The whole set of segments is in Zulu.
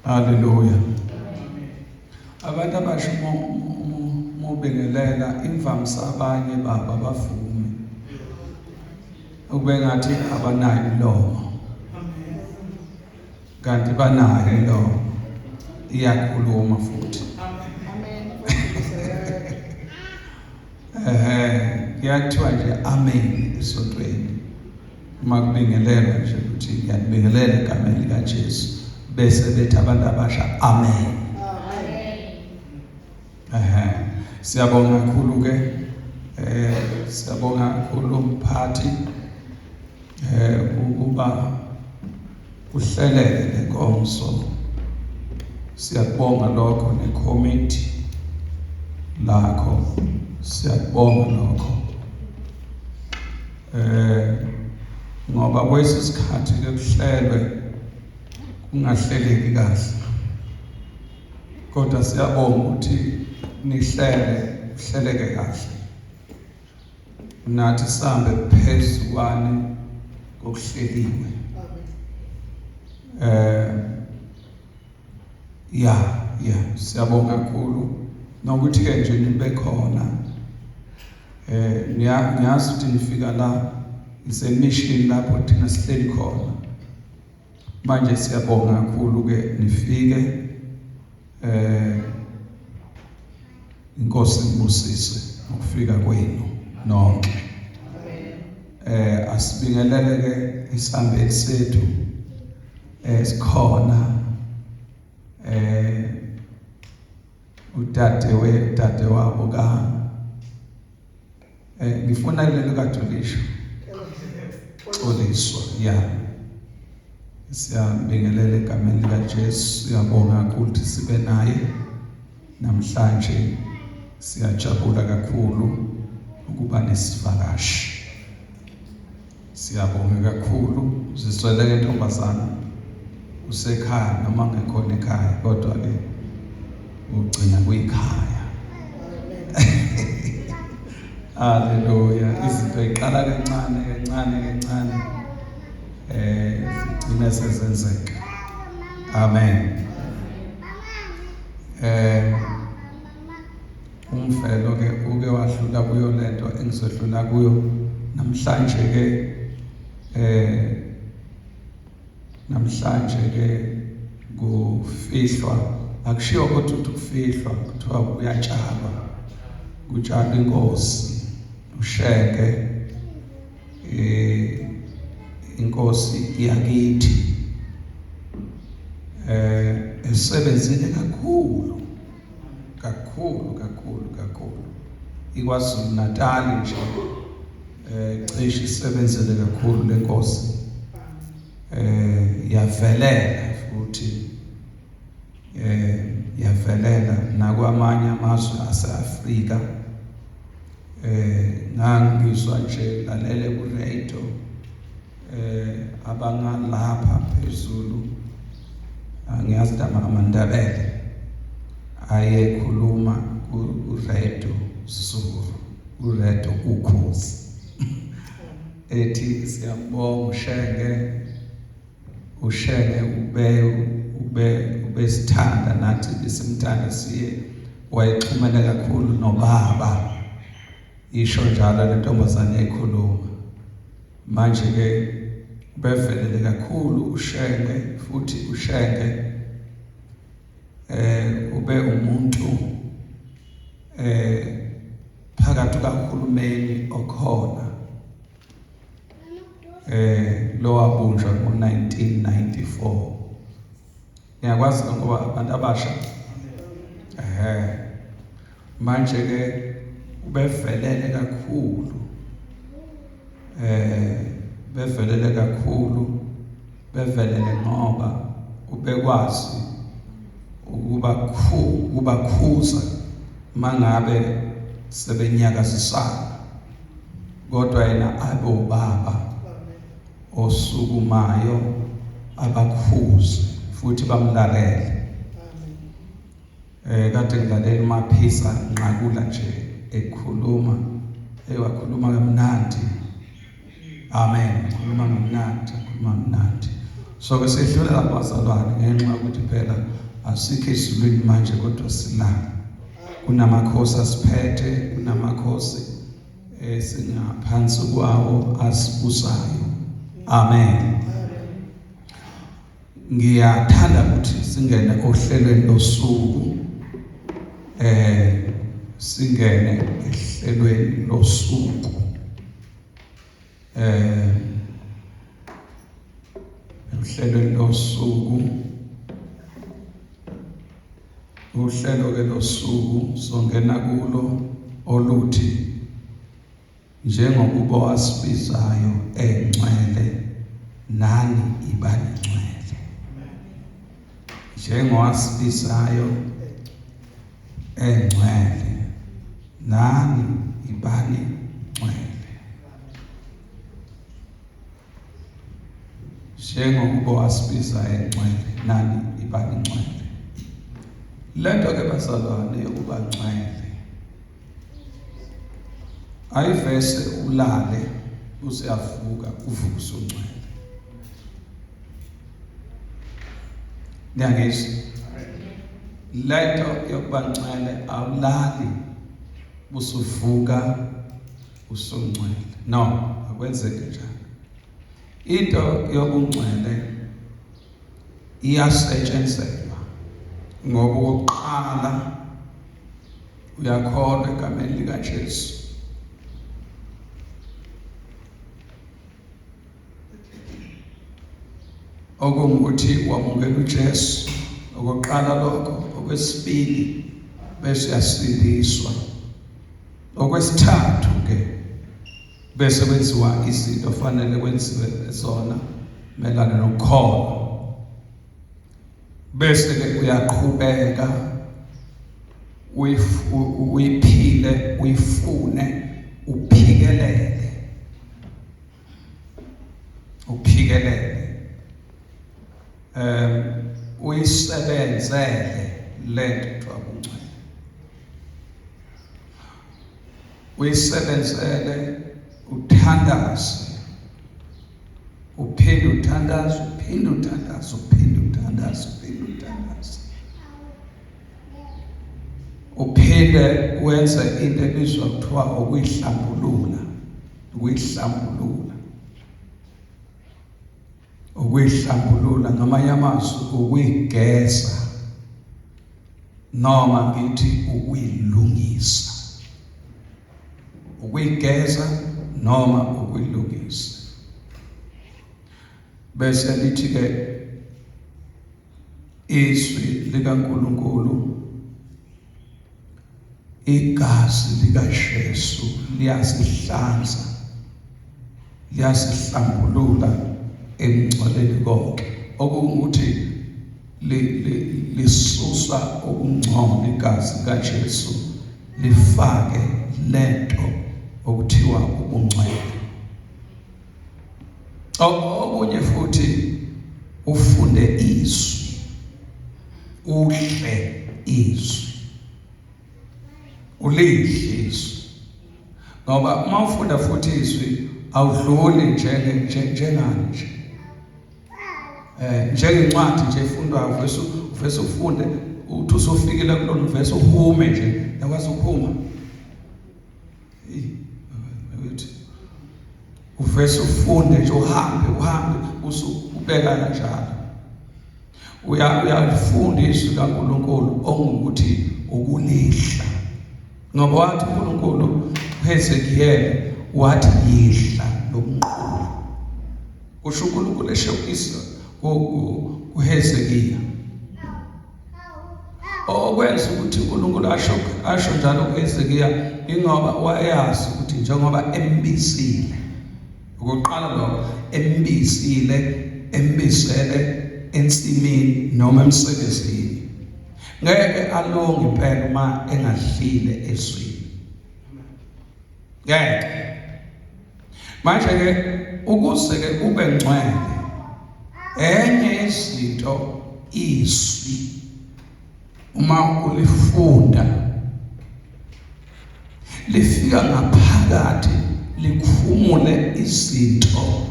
Haleluya. Abantu abasha mubingelela imvamisa abanye baba bavume ukube ngathi abanayo imilomo, kanti banayo imilomo, iyakhuluma futhi. Amen. Kuyathiwa nje amen esontweni uma kubingelelwa nje ukuthi ngiyanibingelela egameni likaJesu, bese bethi abantu abasha amen. Amen. Siyabonga kakhulu ke, siyabonga kakhulu umphathi ukuba uhleleke lenkonzo. Siyakubonga lokho nekomiti lakho, siyakubonga lokho. Ngoba kwesisikhathi ke kuhlelwe kungahleleki kahle, kodwa siyabonga ukuthi nihlele kuhleleke kahle, nathi sihambe phezukwani kokuhleliwe. Ya ya siyabonga kakhulu nokuthi ke nje nibe khona. Ngiyazi ukuthi nifika la isemission lapho thina sihleli khona. Manje siyabonga kakhulu ke nifike. Inkosi ibusise ukufika kwenu nonke. Amen. Asibingelele ke isambeli sethu esikhona, udade we dade wabo ka ngifuna lelo kaDulisho Xoliswa. Ya, siyabingelela egameni lika Jesu. Siyabonga kakhulu ukuthi sibe naye namhlanje. Siyajabula kakhulu ukuba nesivakashi. Siyabonga kakhulu. Zisweleke ntombazana, usekhaya noma ngekhona ekhaya, kodwa ke ugcina kuyikhaya. Haleluya. Izinto iqala kancane kancane kancane, zigcine sezenzeka. Amen. Umfelo ke uke wadlula kuyo lento engizodlula kuyo namhlanje ke. Namhlanje ke kufihlwa, akushiwo kodwa ukuthi kufihlwa, kuthiwa kuyatshalwa, kutshalwa inkosi uShenge, inkosi yakithi, esebenzile kakhulu kakhulu kakhulu kakhulu iKwaZulu Natal nje, cishe isebenzele kakhulu lenkosi, yavelela futhi, yavelela nakwamanye amazwe aseAfrika. Ngangizwa nje lalele ku radio, abangalapha phezulu, angiyazi dama amaNdebele ayekhuluma ku radio Zulu, ku radio Ukhozi, ethi siyambonga uShenge, uShenge ube ubesithanda nathi besimthanda, siye wayexhumene kakhulu nobaba, isho njalo le ntombazane ekhuluma. Manje ke ubevelele kakhulu uShenge, futhi uShenge ube umuntu phakathi kahulumeni okhona, lo wabunjwa ngo-1994. Niyakwazi ngoba abantu abasha, manje ke ubevelele kakhulu, bevelele kakhulu, bevelele ngoba ubekwazi ukubakhuza mangabe sebenyakazisana, kodwa yena abe ubaba osukumayo abakhuze futhi bamlalele. Kade ngilalela uMaphisa Nqakula nje ekhuluma, ewakhuluma kamnandi. Amen. Khuluma kamnandi, khuluma kamnandi. So ke sedlula lapho bazalwane, ngenxa yokuthi phela asikho ezulwini manje kodwa sila. Kunamakhosi asiphethe, kunamakhosi esingaphansi kwawo asibusayo. Amen. Ngiyathanda ukuthi singene ohlelweni losuku, singene ehlelweni losuku, uhlelo losuku, uhlelo ke losuku songena kulo oluthi njengokuba wasibizayo engcwele nani ibani ngcwele. Njengowasibizayo engcwele nani ibani ngcwele. Njengokuba wasibiza engcwele nani ibani ngcwele. Lento ke bazalwane yokuba ngcwele ayivese ulale useyavuka uvuka usungcwele. Niyangizwa? Lento yokuba ngcwele awulali usuvuka usungcwele. No, akwenzeki njalo. Into yobungcwele iyasetshenzelwa ngoba okokuqala uyakholwa egameni likaJesu. Okungukuthi wamukela uJesu okokuqala lokho, okwesibili bese uyasindiswa, okwesithathu ke bese kwenziwa izinto fanele kwenziwe zona melana nokukholwa, bese ke uyaqhubeka uyiphile, uyifune, uphikelele, uphikelele, uyisebenzele lento kuthiwa kungcwele, uyisebenzele, uthandaze, uphinde uthandaze, uphinde uthandaze, uphinde uthandaze, uphinde uthandaze, uphinde wenze into ebizwa kuthiwa ukuyihlambulula, ukuyihlambulula, ukuyihlambulula, ngamanye amazwi ukuyigeza, noma ngithi ukuyilungisa, ukuyigeza noma ukuyilungisa. Bese lithi ke izwi likaNkuluNkulu, igazi likaJesu liyasihlanza, liyasihlambulula emngcoleni konke, okungukuthi lisusa ukungcola. Igazi likaJesu lifake lento okuthiwa ubungcwele. Okunye futhi ufunde izwi, uhle izwi, ulidle izwi, ngoba uma ufunda futhi izwi awudluli njengani nje, njengencwadi nje efundwayo, uvese ufunde, uthi usufikile kulona uvese uhume nje, yakwazi ukuhuma. Uthi uvese ufunde nje, uhambe uhambe usubeka kanjalo. Uyalifunda izwi likaNkuluNkulu ongukuthi ukulidla, ngoba wathi uNkulunkulu Hezekiel wathi yidla lomqulu, kusho uNkulunkulu esho kuHezekiya. Okwenza ukuthi uNkulunkulu asho njalo kuHezekiya ingoba wayazi ukuthi njengoba embizile okokuqala lokho, embizile, embizele ensimini noma emsebenzini, ngeke alunge impela uma engadlile ezwini, ngeke. Manje ke ukuze ke ube ngcwele, enye izinto izwi uma ulifunda lifika ngaphakathi likhumule izinto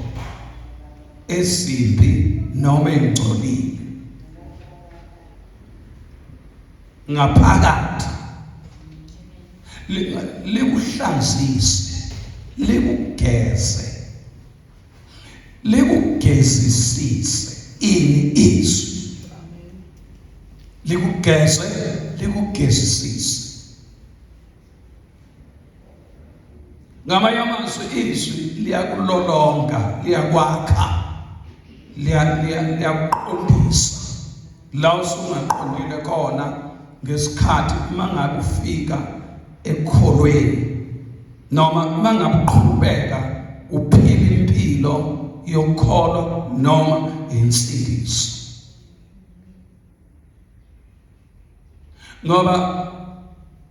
ezimbi noma engcolile ngaphakathi, likuhlanzise, likugeze, likugezisise. Ini? Izwi. Likugeze, likugezisise. Ngamanye amazwi, izwi liyakulolonga, liyakwakha, liyakuqondisa la usungaqondile khona ngesikhathi uma ngabe ufika ekholweni, noma uma ngabe uqhubeka uphila impilo yokukholwa noma insindiso. Ngoba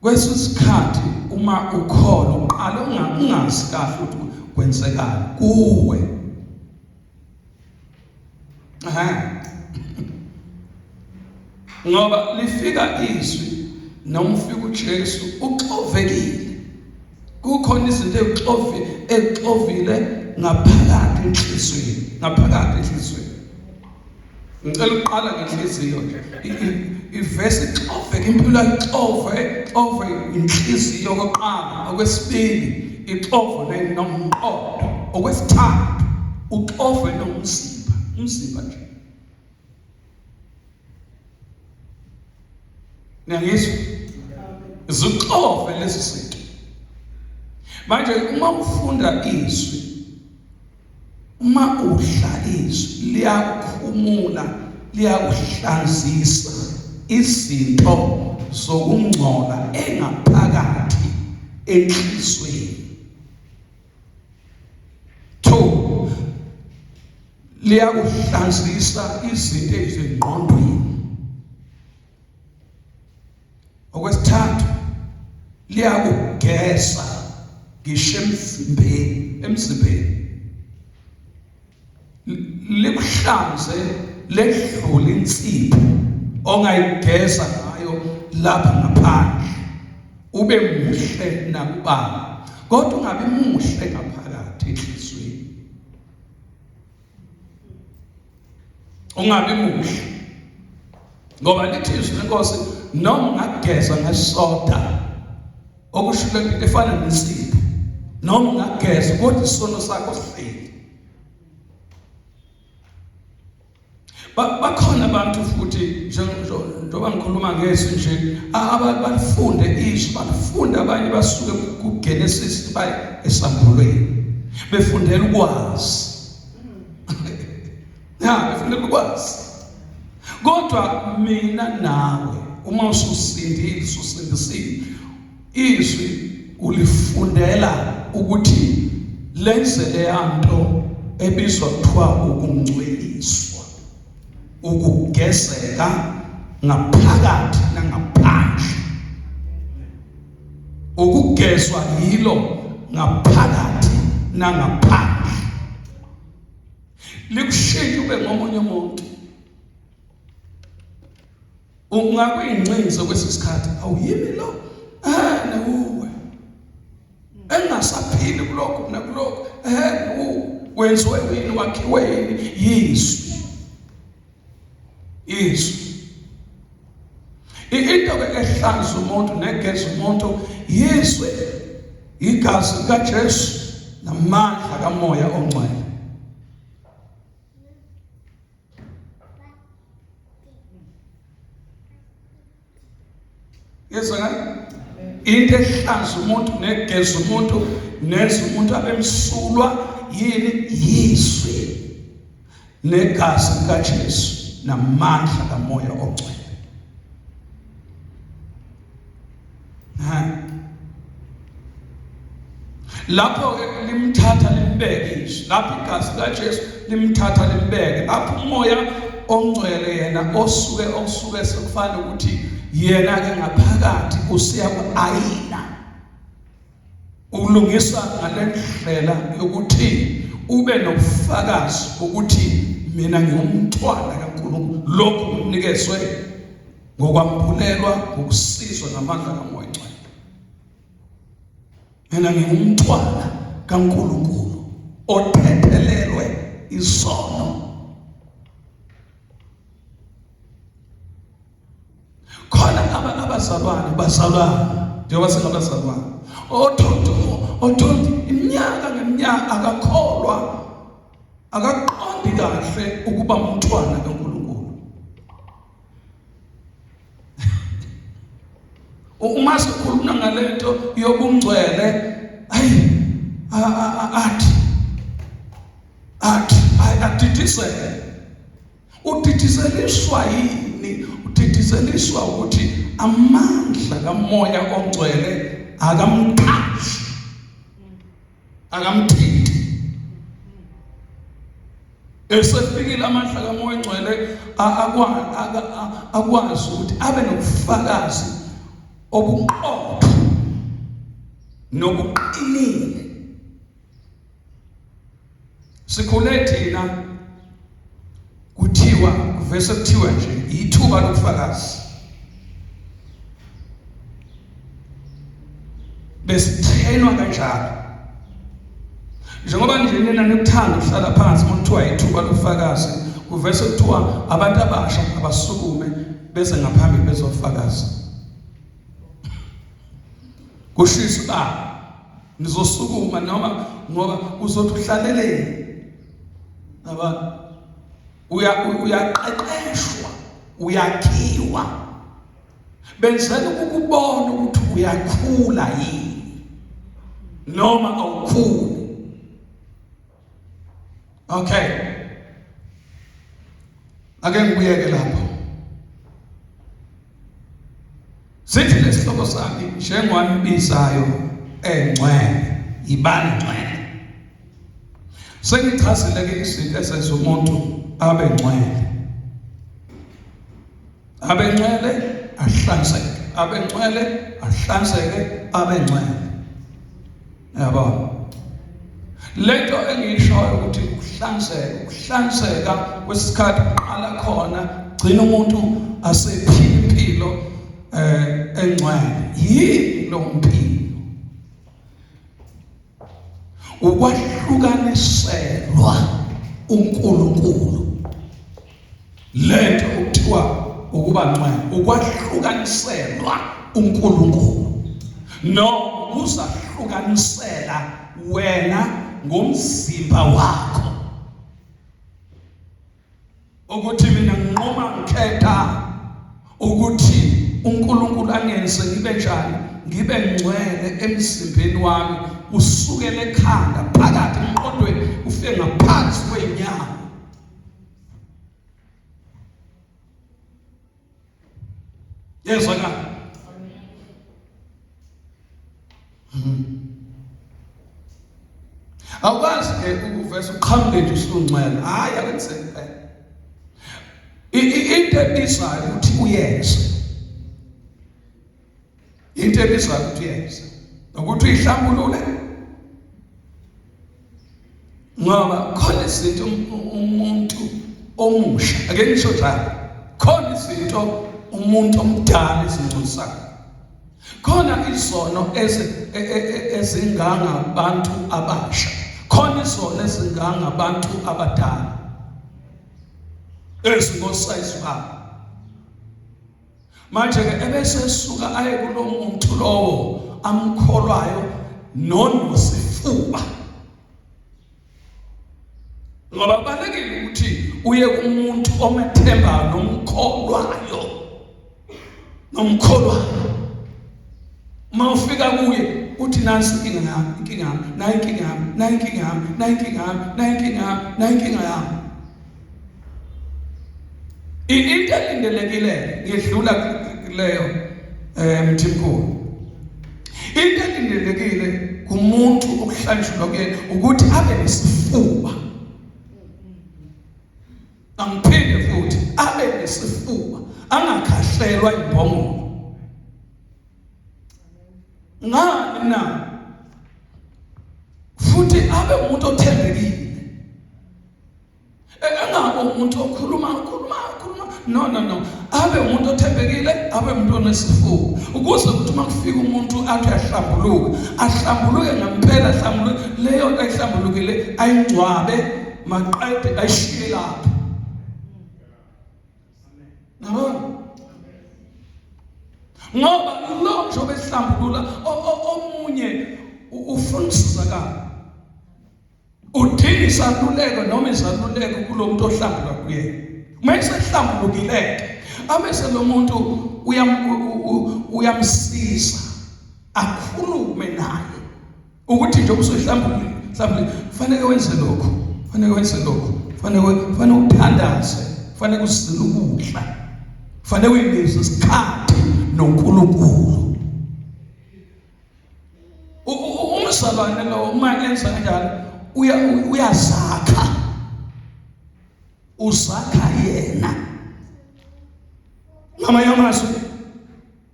kwesinye isikhathi uma ukholwa uqala ungazi kahle ukuthi kwenzekani kuwe. Ngoba lifika izwi noma ufika uJesu uxovekile, kukhona izinto exovile ngaphakathi enhliziyweni, ngaphakathi enhliziyweni. Ngicela ukuqala ngenhliziyo nje. Ivesi ixoveke impilo, ixove xove inhliziyo kokuqala, okwesibili ixove nomqondo, okwesithathu uxove nomzimba, umzimba nje. Niyangizwa? Zixove lezi zinto. Manje uma ufunda izwi, uma udla izwi, liyakukhumula, liyakuhlanzisa izinto zokungcola engaphakathi enhlizweni. 2, liyakuhlanzisa izinto ezingqondweni. Okwesithathu, liyakugeza ngisho emzimbeni, emzimbeni likuhlanze, ledlula insipho ongayigeza ngayo lapha ngaphandle, ube muhle nakubani, kodwa ungabi muhle ngaphakathi enhliziyweni, ungabi muhle. Ngoba lithi izwi lenkosi, noma ungageza ngesoda, okusho into efana nensipho, noma ungageza, kodwa isono sakho sihleli. Bakhona abantu futhi, njengoba ngikhuluma ngezwi nje, abalifunde izwi, balifunde, abanye basuke kuGenesis baye esambulweni befundela ukwazi, ya, befundela ukwazi. Kodwa mina nawe, uma ususindile, ususindisiwe, izwi ulifundela ukuthi lenze leyanto ebizwa kuthiwa ukungcweliswa, ukugezeka ngaphakathi nangaphandle, ukugezwa yilo ngaphakathi nangaphandle, likushintshe ube ngomunye umuntu. Ungakuyincinza kwesisikhathi, awuyimi lo, nawuwe engasaphili kulokhu nakulokhu, wenziwe yini, wakhiwe yini? Yizwi, izwi. Into ke ehlanza umuntu negeza umuntu yizwi, igazi likaJesu namandla kaMoya oNgcwele. Yezwa, into ehlanza umuntu negeza umuntu nenza umuntu abe msulwa yini? Yizwi negazi likaJesu namandla kaMoya oNgcwele. Ha, lapho ke limthatha limbeke izwi, lapho igazi likaJesu limthatha limbeke, lapho uMoya oNgcwele yena osuke sekufana ukuthi yena ke ngaphakathi usiya ku-ayina, ukulungisa ngalendlela yokuthi ube nobufakazi ukuthi mina ngingumntwana kaNkulunkulu, lokhu nginikezwe ngokwambulelwa, ngokusizwa namandla kaMoya Ngcwele. Mina ngingumntwana kaNkulunkulu othethelelwe. isono. Khona abazalwane bazalwane njengoba singabazalwane othonto othonto iminyaka ngeminyaka akakholwa akaqondi kahle ukuba umntwana kaNkulunkulu. Uma sikhuluma ngalento yobungcwele ayi athi athi adidisele Udidizeliswa yini? Udidizeliswa ukuthi amandla kaMoya oNgcwele akamthathi, akamthinti. Esefikile amandla kaMoya oNgcwele akwazi ukuthi abe nobufakazi obuqotho nobuqinile. Sikhule thina kuthiwa kuvese kuthiwa nje ithuba lobufakazi besithenwa kanjalo njengoba nje nina nikuthanda ukuhlala phansi uma kuthiwa ithuba lobufakazi kuvese kuthiwa abantu abasha abasukume beze ngaphambili bezofakaza kushisa ubaba nizosukuma noma ngoba uzothi uhlaleleni abantu uya uyaqeqeshwa uyakhiwa benzela ukukubona ukuthi uyakhula yini noma awukhuli. Okay, ake ngibuyeke lapho. Sithi lesihloko sami njengwanibizayo engcwele, yibani ngcwele. Sengichazile ke izinto ezenza umuntu abe ngcwele. Abe ngcwele ahlanzeke, abe ngcwele ahlanzeke, abe ngcwele. Yabo. Lento engiyishoyo ukuthi ukuhlanzeka, ukuhlanzeka kwesikhathi kuqala khona gcina umuntu asephila impilo engcwele. Yini lo mpilo? Ukwahlukaniselwa uNkulunkulu. Lento okuthiwa ukuba ngcwele, ukwahlukaniselwa uNkulunkulu. No uzahlukanisela wena ngomzimba wakho. Ukuthi mina nginqoma ngikhetha ukuthi uNkulunkulu angenze ngibe njani, ngibe ngcwele emzimbeni wami usukele ekhanda phakathi emqondweni ufike ngaphansi kwezinyawo. Yezwakala. Awukwazi ke ukuveza uqhamuke nje usungcwele. Hayi akwenzeki phela. Into ebizayo ukuthi uyenze. Into ebizayo ukuthi uyenze. Nokuthi uyihlambulule. Ngoba khona izinto umuntu omusha, ake ngisho njalo. Khona izinto umuntu omdala ezingcolisayo. Khona izono ezinganga abantu abasha, khona izono ezinganga abantu abadala ezingosayizi babo. Manje ke ebese esuka aye kulo muntu lowo amkholwayo nonosifuba, ngoba kubalulekile ukuthi uye kumuntu omethembayo nomkholwayo nomkholwayo. Uma ufika kuye uthi nansi inkinga yami, inkinga yami, nayi inkinga yami, nayi inkinga yami, nayi inkinga yami, nayi inkinga yami, nayi inkinga yami. Into elindelekile ngidlula kuleyo Mthimkhulu. Into elindelekile kumuntu ukuhlanjulwa kuyena ukuthi abe nesifuba. Angiphinde futhi abe nesifuba, angakhahlelwa imbongolo. Ngani na? Futhi abe umuntu othembekile. Engabe umuntu okhuluma khuluma khuluma, no no no, abe umuntu othembekile, abe umuntu onesifuba, ukuze ukuthi uma kufika umuntu athi uyahlambuluka, ahlambuluke ngempela, ahlambuluke leyo nto ayihlambulukile, ayingcwabe. maqede ayishiye lapho. Yabona? Ngoba lo njengoba ehlambulula omunye ufuna ukusizakala. Udinga isaluleko noma izaluleko kulo muntu ohlambulwa kuyena. Uma esehlambulukile-ke abese lo muntu uyamsiza akhulume naye ukuthi nje usuhlambulukile hlambulukile kufanele wenze lokhu, kufanele wenze lokhu, kufanele uthandaze, kufanele uzile ukudla, kufanele uyinike isikhathi noNkulunkulu. Umzalwane lo uma enza kanjalo uyazakha, uzakha yena. Ngamanye amazwi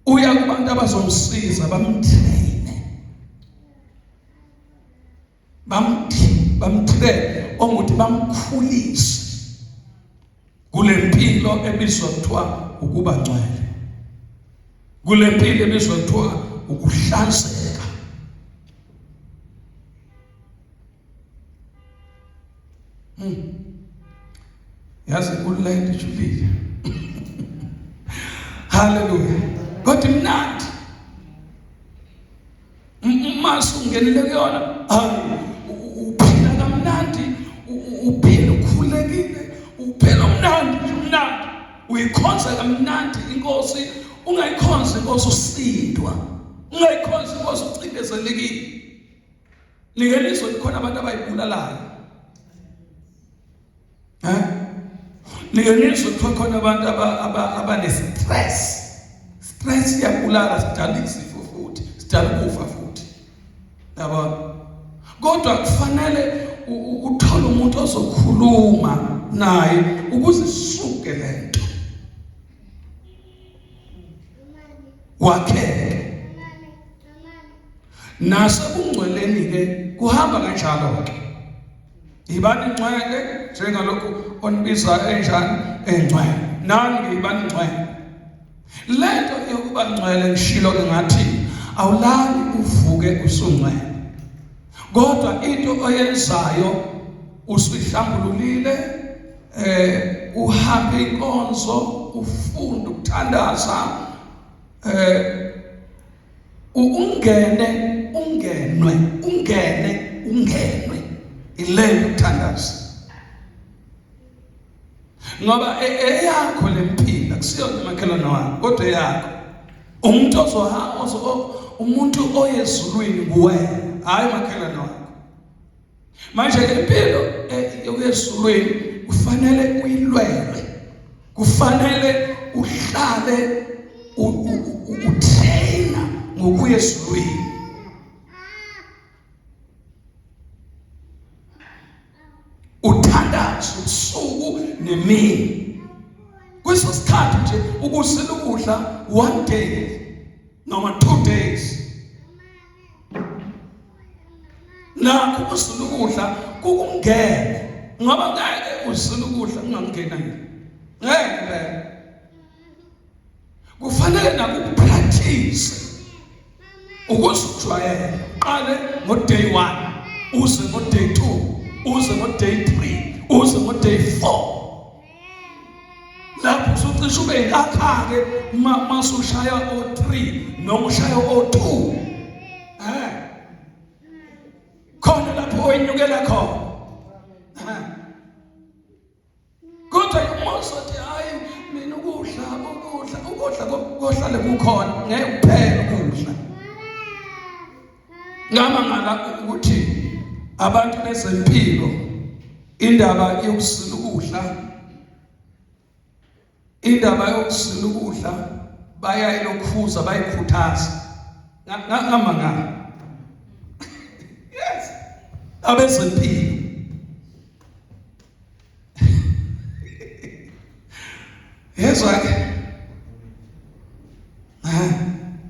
uya kubantu abazomsiza bamtraine, bamtraine ongukuthi bamkhulise kule mpilo ebizwa kuthiwa ukuba ngcwele, kule mpilo ebizwa kuthiwa ukuhlanzeka. Yazi kulento ijulile. Haleluya. Kodwa imnandi. Uma usungenile kuyona, hayi uphila kamnandi, uphila ukhulekile, uphila umnandi umnandi. Uyikhonza kamnandi inkosi, ungayikhonza inkosi usindwa. Ungayikhonza inkosi ucindezelekile. Like lizwe likhona abantu abayibulalayo. Eh? Like lizwe kuthiwa khona abantu abane stress. Stress iyabulala, sidala izifo futhi, sidala ukufa futhi. Yabona? Kodwa kufanele uthole umuntu ozokhuluma naye ukuze isuke lento. Wakheke. Nasebungcweleni ke kuhamba kanjalo ke. Yibani ngcwele njengalokhu onibiza enjani engcwele. Nani ke yibani ngcwele. Lento yokuba ngcwele ngishilo ke ngathi awulali uvuke usungcwele. Kodwa into oyenzayo usuyihlambululile uhambe inkonzo ufunda ukuthandaza ungene ungenwe ungene ungenwe ileyo ukuthandaza ngoba eyakho lempilo akusiyona umakhelwane wakho kodwa eyakho. Umuntu ozohamba umuntu oyezulwini nguwena, hayi umakhelwane wakho. Manje impilo yokuyezulwini kufanele uyilwele, kufanele uhlale utraina ngokuya ezulwini. Uthandaza ubusuku nemini. Kweso sikhathi nje ukuzila ukudla one day noma 2 days. Nakho ukuzila ukudla kukungena, ngoba ngeke uzile ukudla kungangena nje. Ngeke phela. Kufanele nakupractice ukuze ujwayele. Qale ngo day 1, uze ngo day 2, uze ngo day 3, uze ngo day 4. Lapho usucishe ube yilakha-ke masushaya o-3 noma ushaya o-2. Khona lapho oyinyukela khona. Kodwa uma uzothi hayi mina ukudla ukudla ukudla kohlale kukhona ngeke kuphele ukudla. Ngamangala ukuthi abantu bezempilo indaba yokusila ukudla indaba yokusila ukudla bayayilokhuza bayikhuthaza. Ngamangala. Yes. Abezempilo yezwa ke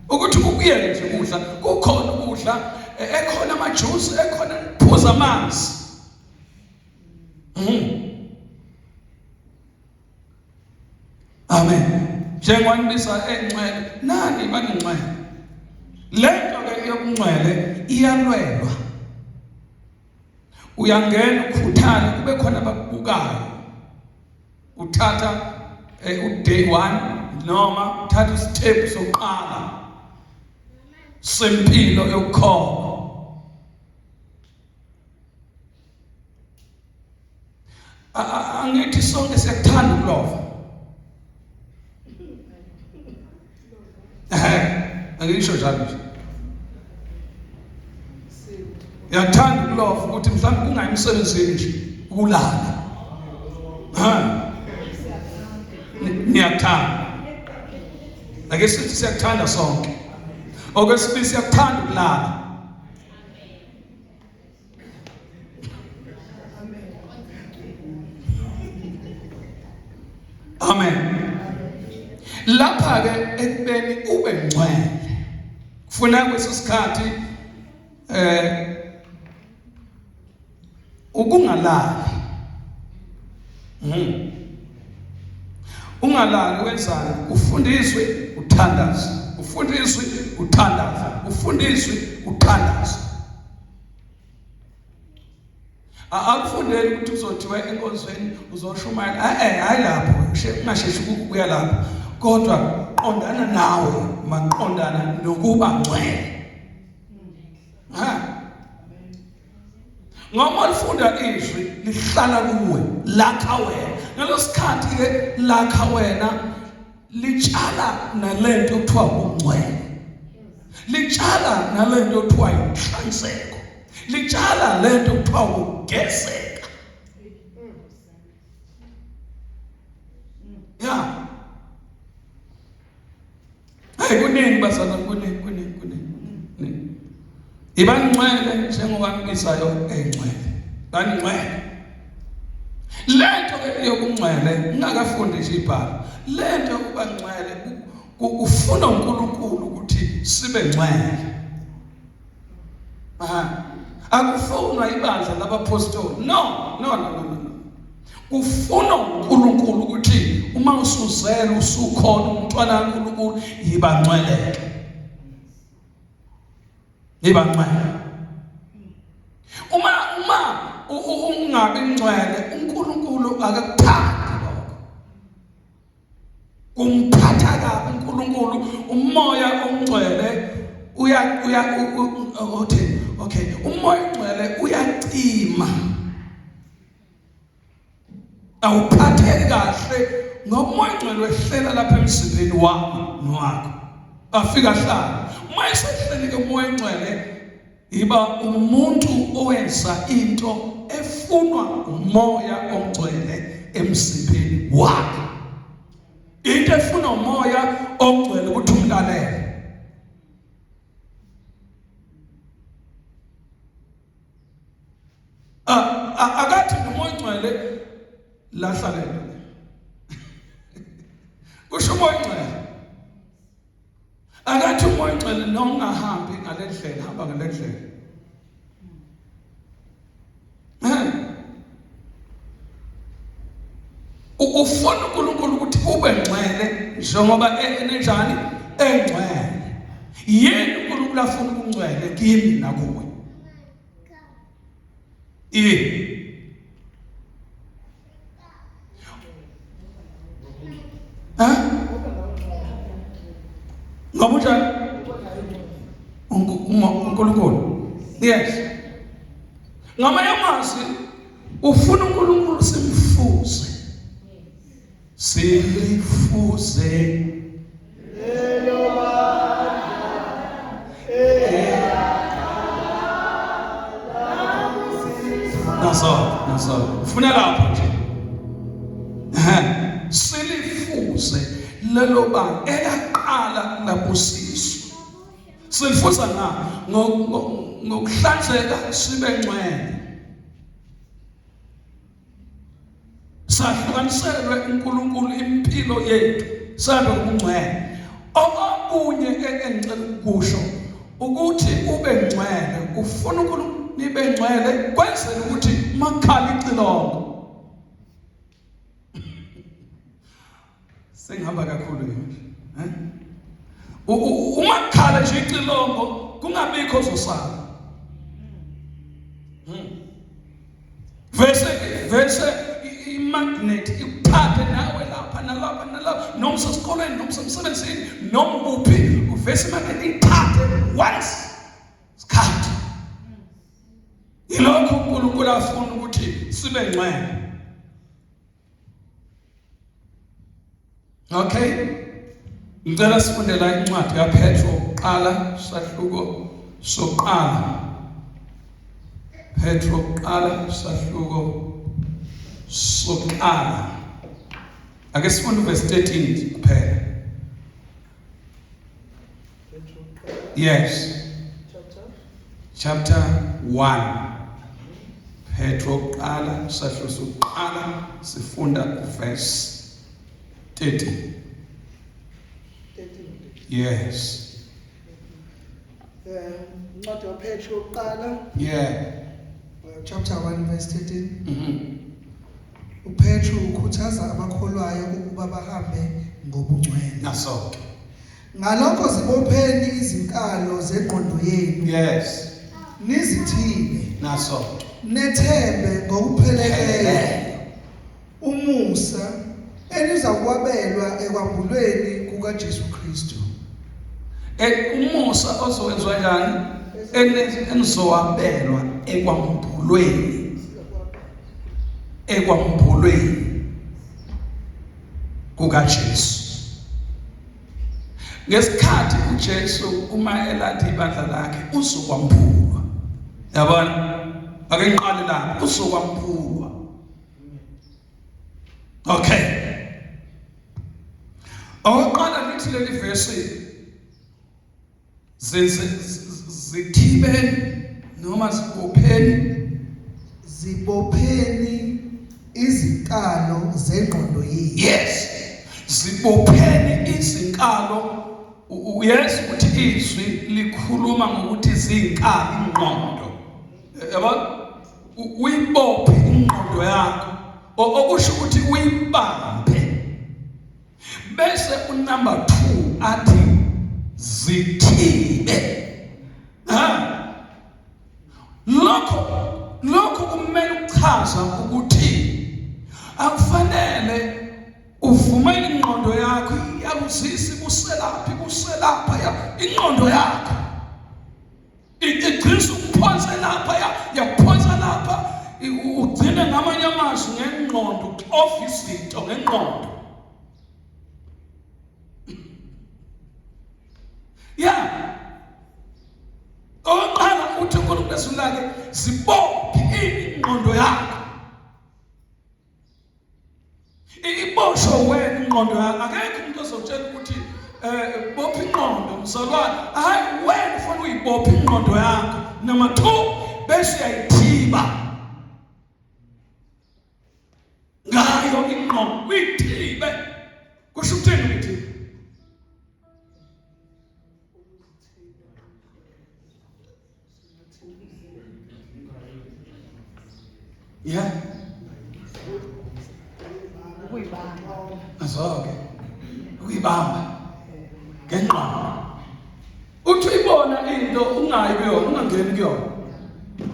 ukuthi ukuyeke nje ukudla kukhona ukudla ekhona amajuice ekhona phuza amanzi. Amen. Njengoba nibizwa engcwele nani baningcwele. Lento ke yokungcwele iyalwelwa. Uyangena ukhuthale kube khona abakubukayo. Uthatha uday 1 noma uthatha isithephu sokuqala sempilo yokukholwa. Angithi sonke siyakuthanda ukulova. Angisho njalo nje. Uyakuthanda ukulova ukuthi mhlawumbe kungayi emsebenzini nje ukulala. Ha. Niyakuthanda. Ake sithi siyakuthanda sonke. Okwesibili siyakuthanda ukulala. Amen. Lapha ke ekubeni ube ngcwele. Kufuna kweso sikhathi ukungalali. Ungalali wenzani? Ufundiswe uthandaze. Ufundiswe uthandaze. Ufundiswe uthandaze. Akufundeli ukuthi uzothiwa enkonzweni uzoshumayela. Hayi lapho, ungasheshi ukuya lapho. Kodwa qondana nawe, maqondana nokuba ngcwele. Ha? Ngoba ulifunda izwi lihlala kuwe, lakha wena. Ngalesikhathi ke lakha wena litshala nalento okuthiwa ubungcwele. Litshala nalento okuthiwa inhlanzeko. Litshala lento okuthiwa ukugezeka. Ya. Hayi kuningi bazalwane, kuningi kuningi kuningi. Ibangcwele njengoba ngibizayo engcwele. Bangcwele. Lento ke yokungcwele ngingakafundi nje ibhala. Lento yokuba ngcwele kufuna uNkulunkulu ukuthi sibe ngcwele. Aha. Akufunwa ibandla labapostoli. No, no, no, no, no. Kufuna uNkulunkulu ukuthi uma usuzela usukhona umntwana kaNkulunkulu yiba ngcweleke. Yiba ngcwele. Uma ungabi ngcwele uNkulunkulu akakuthandi lokho. Kumphatha kabi uNkulunkulu umoya ongcwele uya uya uthi okay umoya ongcwele uyacima. Awuphatheki kahle ngoba umoya ongcwele wehlela lapha emzimbeni wami nowakho. Afika ahlala. Uma esehleli ke umoya ongcwele iba umuntu owenza into efunwa umoya ongcwele emzimbeni wakhe. Into efuna umoya ongcwele ukuthi umlalele. Akathi umoya ongcwele lahla lento. Kusho umoya ongcwele. Akathi umoya ongcwele noma ungahambi ngale ndlela, hamba ngale ndlela. Ufuna uNkulunkulu ukuthi ube ngcwele njengoba enenjani engcwele. Yini uNkulunkulu afuna ukungcwele kimi nakuwe? Yini? Ha? Ngoba unjani? uNkulunkulu. Yes. Ngamanye amazwi ufuna uNkulunkulu simfuze. Silifuze lelo bandla Naso, naso. Ufuna lapho nje. Silifuze lelo bandla elaqala labusiswa. Silifuza na ngokuhlanzeka sibe ngcwele. Sahlukaniselwe uNkulunkulu impilo yethu sabe ubungcwele. Okunye engicela ukusho ukuthi ube ngcwele, ufuna uNkulunkulu nibe ngcwele kwenzela ukuthi makhala icilongo. Sengihamba kakhulu manje. Eh? Uma kukhala nje icilongo kungabikho ozosala. imagnet ikuthathe nawe lapha nalapha nalapha noma usesikolweni noma usemsebenzini noma kuphi uvese imagnet ithathe once sikhathi yilokho uNkulunkulu afuna ukuthi sibe ngcwele Okay. Ngicela sifunde la incwadi kaPetro kuqala sahluko soqala. Petro kuqala sahluko soqala. Ake sifunde verse 13 kuphela. Yes. Chapter 1. Petro kuqala sahluko soqala sifunda verse 13. Yes. Eh, incwadi kaPetro yokuqala. Yeah. Chapter 1 verse 13. Mhm. UPetro ukhuthaza abakholwayo ukuba bahambe ngobungcwele. Naso ke. Ngalokho zibopheni izinkalo zengqondo yenu. Yes. Nizithibe. Naso ke. Nethembe ngokupheleleyo umusa enizakwabelwa ekwambulweni kukaJesu Kristu. Eh umusa ozowenziwa njani? Enizowabelwa ekwambulweni. Ekwambulweni kukaJesu. Ngesikhathi uJesu uma elanda ibandla lakhe uzokwambulwa. Yabona? Ake ngiqale lapho uzokwambulwa. Okay. Okokuqala lithi leli verse zithibeni noma zibopheni zibopheni izinkalo zengqondo yenu. Yes. Zibopheni izinkalo yes ukuthi izwi likhuluma ngokuthi zinkalo ingqondo. Yabona? Uyibophe ingqondo yakho okusho ukuthi uyibambe bese unumber 2 athi zithibe ha lokho lokho kumele ukuchaza ukuthi akufanele uvumele ingqondo yakho iyakuzisa ikuselaphi kuselapha ya ingqondo yakho Igcina ukuphonsa lapha yakuphonsa lapha ugcine ngamanye amazwi ngengqondo uxova izinto ngengqondo. Ya. Oqala uthi uNkulunkulu ezwi lakhe zibophe ingqondo yakho. Iboshwe wena ingqondo yakho akekho umuntu ozotshela ukuthi eh bopha ingqondo mzalwane hayi wena ufuna uyibopha ingqondo yakho number 2 bese uyayithiba ngayo ingqondo uyithibe kusho ukuthini uyithibe Yeah. Ukuyibamba. Azoke. Ukuyibamba. Ngengqondo. Uthi uyibona into ungayi kuyona, ungangeni kuyona.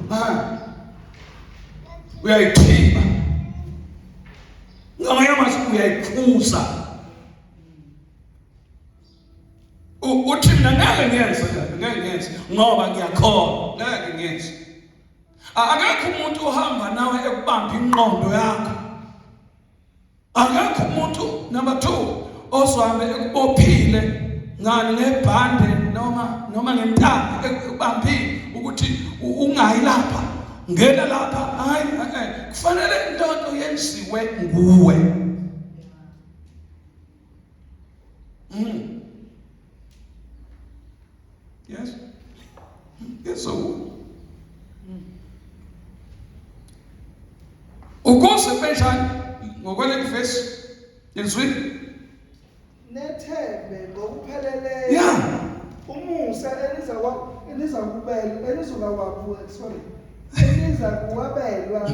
Ha. Uyayithiba. Ngamanye amazwi uyayikhuza. Uthi mina ngeke ngiyenze ngeke ngiyenze ngoba ngiyakholwa ngeke ngiyenze. Akekho umuntu ohamba nawe ekubamba ingqondo yakho. Akekho umuntu number 2 ozohambe ekubophile ngani ngebhande noma noma ngentambo ekubambile ukuthi ungayi lapha ngena lapha hayi kufanele into yenziwe nguwe. Yes. Yes, so. Ukuze benjani ngokwaleli verse lizwi nethembe ngokupheleleyo yeah umusa eliza elizakubelwa elizokwabelwa sorry elizakuwabelwa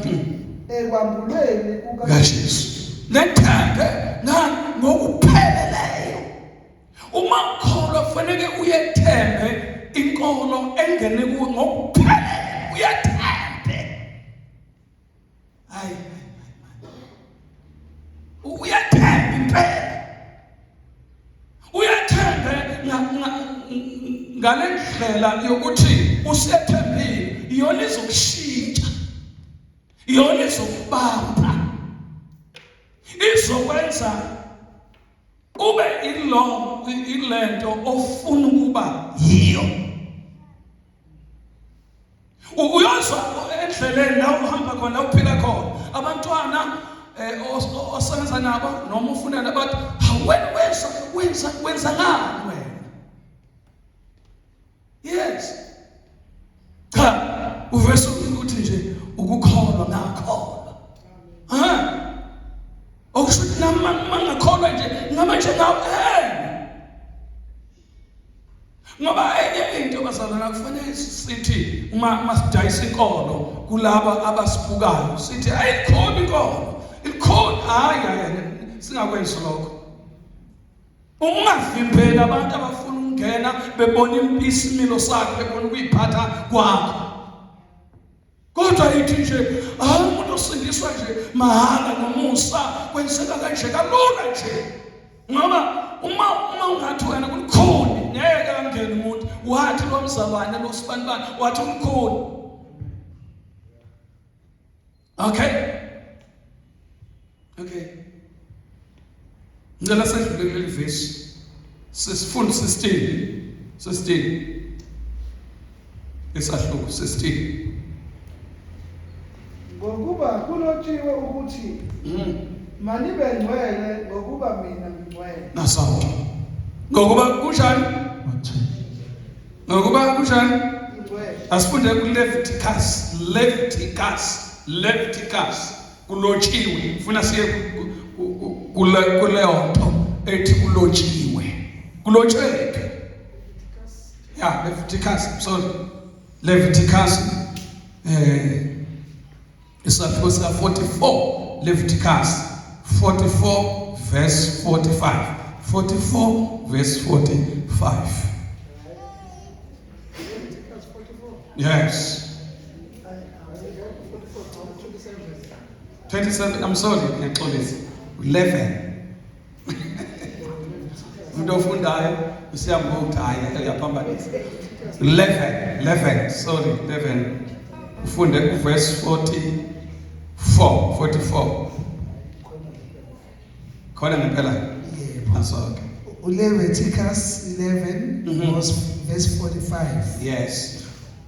ekwambulweni kukaJesu nethembe ngani ngokupheleleyo uma ukholwa kufanele uyethembe inkolo engene kuwe ngokuphelele uyethembe hayi Uyathemba impela. Uyathembe ngale ndlela yokuthi usethembile iyona izokushintsha. Iyona izokubamba. Izokwenza ube ilo ilento ofuna ukuba yiyo. Uyozwa endleleni la uhamba khona uphila khona abantwana eh, osebenza nabo noma ufuna nabantu wena wenza wenza wenza ngani wena yes cha uvese ukuthi nje ukukholwa ngakholwa ha okusho ukuthi nami mangakholwa nje ngama nje ngawe eh Ngoba enye into bazalwana kufanele sithi uma masidayisa inkolo kulaba abasibukayo sithi ayikhona inkolo ilikhona hayi hayi singakwenzi lokho ungavimbeli abantu abafuna ukungena bebona isimilo sakhe bebona ukuyiphatha kwakho Kodwa ithi nje hayi umuntu osindiswa nje mahhala nomusa kwenzeka kanje kalula nje. Ngoba uma uma ungathi wena kulikhuni ngeke angene umuntu wathi lo mzalwane lo sibanibani wathi umkhulu. Okay. Okay. Ngicela sedlule kuleli vesi. Sesifunda 16. 16. Isahluko 16. Ngokuba kulotshiwe ukuthi manibe ngcwele ngokuba mina ngingcwele. Nasonke. Ngokuba kunjani? Ngokuba kunjani? Ngcwele. Asifunde kuLeviticus, Leviticus, Leviticus. Kulotshiwe. Funa siye kuleyo nto ethi kulotshiwe. Kulotshwephi? Yeah, Leviticus, sorry. Leviticus isahluko sika 44 Leviticus 44 verse 45. 44 verse 45. Leviticus 44. Yes. 27 I'm sorry ngiyaxolisa 11 umuntu ofundayo usiyambuka ukuthi hayi uyaphambanisa 11 11 sorry 11 ufunde uverse 44 44 khona ngempela Yebo. Naso-ke uLeviticus 11 verse 45. Yes.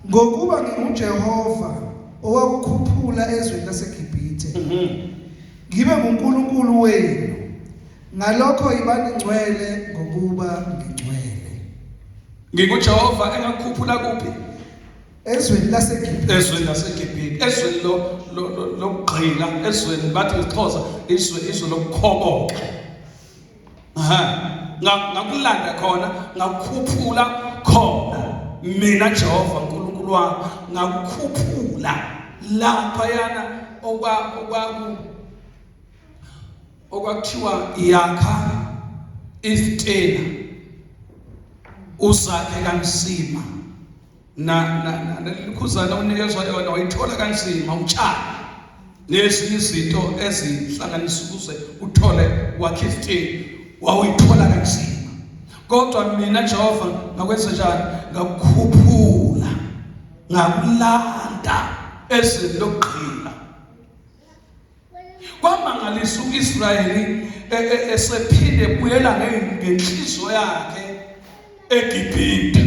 Ngokuba nginguJehova owakukhuphula ezweni laseGibhithe. Ngibe nguNkulunkulu wenu. Ngalokho ibani ngcwele ngokuba ngingcwele. NginguJehova engakukhuphula kuphi? Ezweni laseGibhithe. Ezweni laseGibhithe, ezweni lokugqila, ezweni bathi isiXhosa izwe izwe lokukhoboka. Aha. Ngakulanda khona, ngakukhuphula khona. Mina Jehova uNkulunkulu wami ngakukhuphula lapha yana okwa okwakuthiwa yakha isitena usakhe kanzima na nalikhuzana unikezwa yona wayithola kanzima utshani nezinye izinto ezihlanganisa ukuze uthole wakhe isitena wawuyithola kanzima kodwa mina Jehova ngakwenza njani ngakukhuphula ngakulanda ezweni lokugqila Kwamangalisa uIsrayeli e, e, esephinde ebuyela ngenhliziyo yakhe eGibhithe.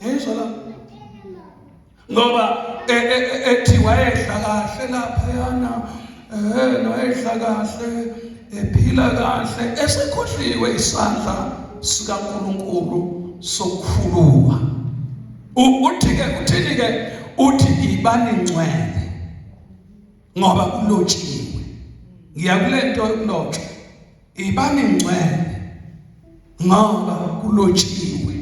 Yezwa la. Ngoba e, ethi wayedla kahle laphayana wayedla kahle ephila kahle esekhohliwe isandla sikaNkuluNkulu sokukhuluma. Uthi ke uthini ke uthi ibani ngcwele ngoba kulotshiwe. Ngiya kulento yokulotshwa. Ibani ngcwele ngoba kulotshiwe.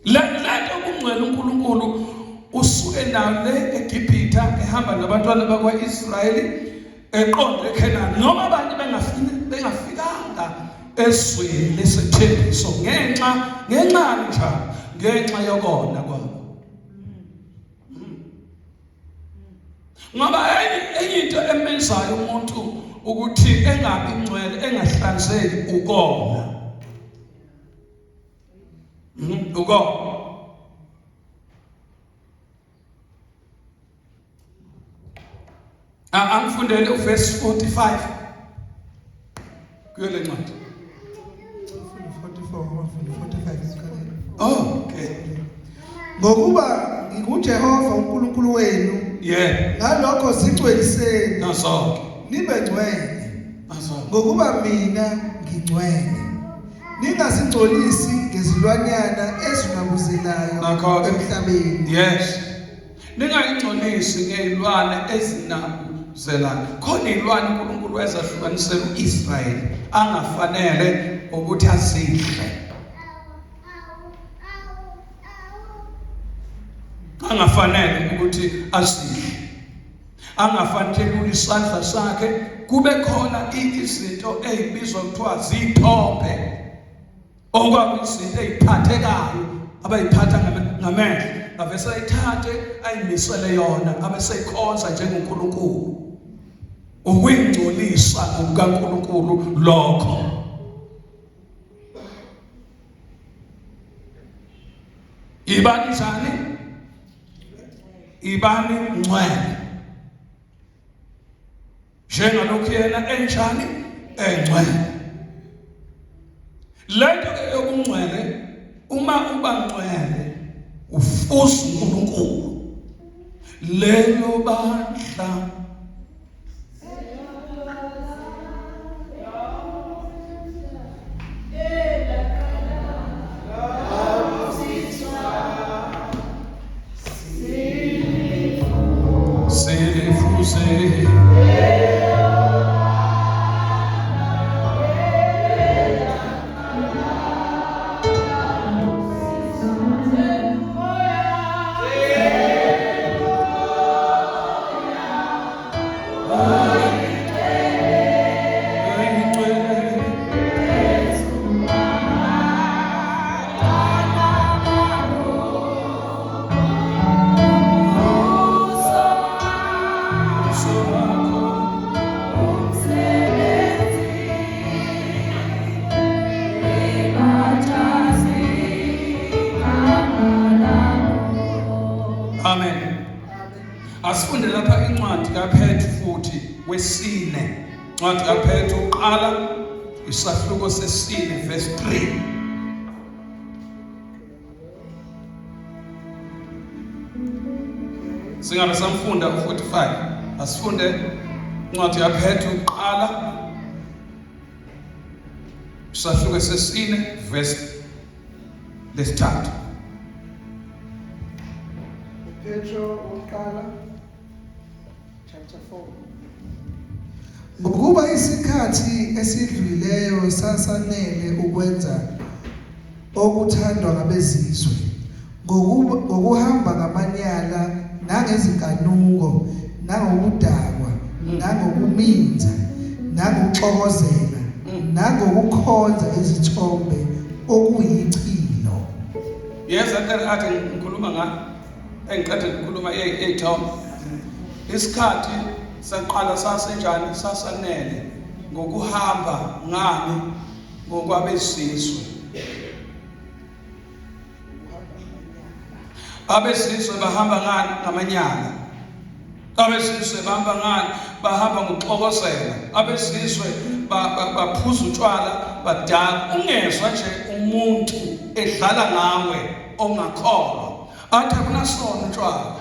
Le lento kungcwele uNkulunkulu usuke nayo le eGibhitha ehamba nabantwana bakwaIsrayeli eqonde eKhenani noma abanye bengafikanga ezweni lesethembiso ngenxa ngenxani njalo ngenxa yokona kwabo. Ngoba enye enye into emenzayo umuntu ukuthi engabi ngcwele engahlanzeki ukona. Ukona. Angifundele uverse 45 kuyo le ncwadi. 44 45 ekuqaleni. Oh, okay. Ngokuba nginguJehova uNkulunkulu wenu. Yeah. Ngalokho zingcweliseni. Nazo. Nibe ngcwele. Nazo. Ngokuba mina ngingcwele. Ningazingcolisi ngezilwanyana ezinabuzelayo emhlabeni. Yes. Ningayingcolisi ngezilwane ezinabuzelayo. Khona izilwane uNkulunkulu wezahlukanisela uIsrayeli angafanele ukuthi azidle. Angafanele ukuthi azidle. Angafanele isandla sakhe kube khona izinto ezibizwa kuthiwa zithombe. Okwakuyizinto eziphathekayo abayiphatha ngamehlo avese ayithathe ayimisele yona abeseyikhonza njengoNkulunkulu. Ukuyingcolisa ngokukaNkulunkulu lokho. Ibani njani? Ibani ngcwele. Njengalokhu yena enjani? Engcwele. Lento ke yokungcwele uma uba ngcwele ufuza uNkulunkulu. Lelo bandla Selifuze Amen. Asifunde lapha incwadi kaPetru futhi wesine. Incwadi kaPetru uqala isahluko sesine verse 3. Singabe samfunda u45. Asifunde incwadi kaPetru uqala isahluko sesine verse lesithathu. Petro wokuqala chapter 4. Ngokuba isikhathi esidlulileyo sasanele ukwenza okuthandwa ngabezizwe ngokuhamba ngamanyala nangezinkanuko nangokudakwa nangokuminza nangokuxokozela nangokukhonza izithombe okuyichilo. Yes, athi ngikhuluma nga engiqeda ukukhuluma eyithombe. Isikhathi saqala sasenjani sasanele ngokuhamba ngani ngokwabezizwe. Abezizwe bahamba ngani ngamanyala. Abezizwe bahamba ngani bahamba ngokuxokozela. Abezizwe baphuza utshwala badala. Ungezwa nje umuntu edlala ngawe ongakholwa athi akunasona utshwala.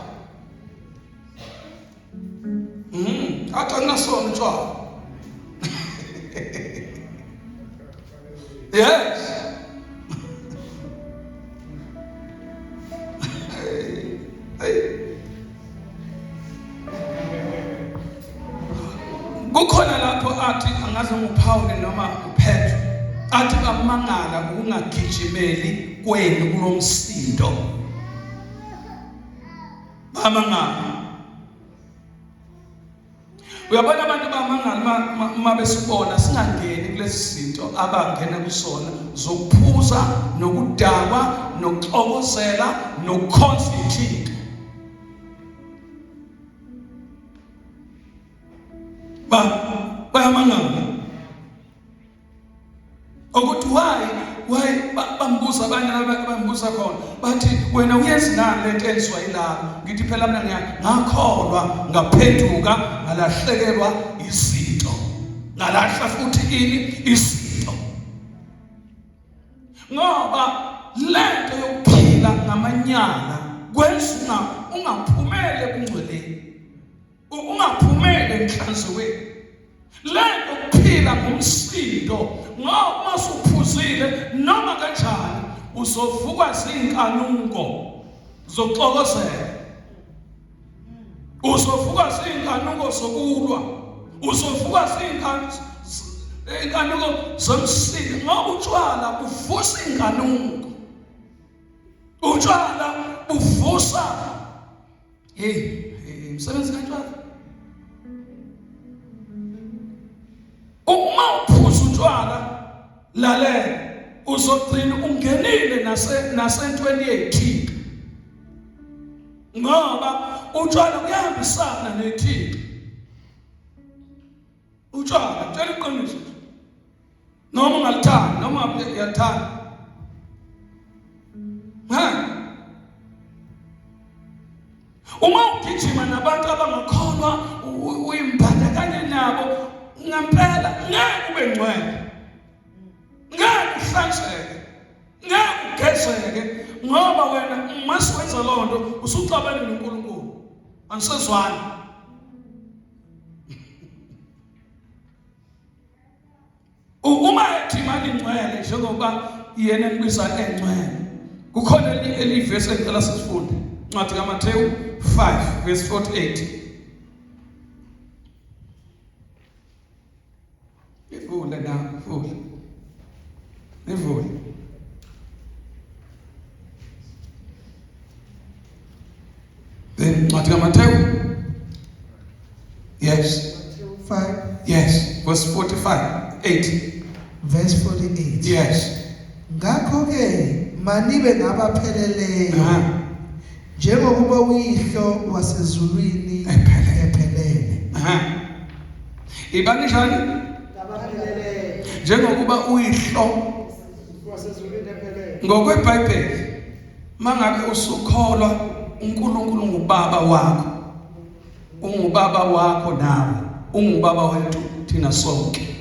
Athi akunasona utshwala. Yes. Hey. Kukhona lapho athi angaze nguPaul noma uPetro athi bamangala ukungagijimeli kwenu kulomsindo. Bamangala. Uyabona abantu bamangala uma besibona singangeni kulezi zinto abangena kusona zokuphuza nokudakwa nokuxokozela nokukhonza ithixo. Bayamangala ukuthi why bambuza abanye bambuza khona bathi wena uyenzi nani lento enziwa yilabo. Ngithi phela mina ngakholwa ngaphenduka ngalahlekelwa izinto, ngalahla futhi ini izinto, ngoba lento yokuphila ngamanyala kwenza ungaphumele ebungcweleni, ungaphumele enhlanzekweni. Lento kuphila ngomsindo, ngoba uma usuphuzile noma kanjani uzovukwa zinkanuko zokuxokozela, uzovukwa zinkanuko zokulwa, uzovukwa zinkanuko zomsindo, ngoba utshwala buvusa inkanuko, utshwala buvusa hey umsebenzi kantshwala. Uma uphuza utshwala, lalela, uzogcina ungenile nasentweni yethixo, ngoba utshwala kuyahambisana nethixo. Utshwala, tshela iqiniso, noma ungalithandi noma uyalithanda. Ha, uma ugijima nabantu abangakholwa uyimbandakanya nabo ngempela, ngeke ube ngcwele, ngeke uhlanzeke, ngeke ugezeke, ngoba wena mase wenza loo nto usuxabene noNkulunkulu, anisezwani. Uma ethi mani ngcwele njengoba yena enibiza engcwele, kukhona elivesi engicela sifunde, incwadi kaMathewu 5 verse 48. Ivule na, ivule, ivule. Then incwadi kaMathewu, yes, 5, yes, verse 45 8, verse 48. Yes. Ngakho ke manibe ngabapheleleyo njengokuba uyihlo wasezulwini Ephelele. ephelele. Ibani njani? Ngabapheleleyo. Njengokuba uyihlo wasezulwini ephelele. NgokweBhayibheli, mangabe usukholwa uNkulunkulu ngubaba wakho, ungubaba wakho nawe, ungubaba wethu thina sonke.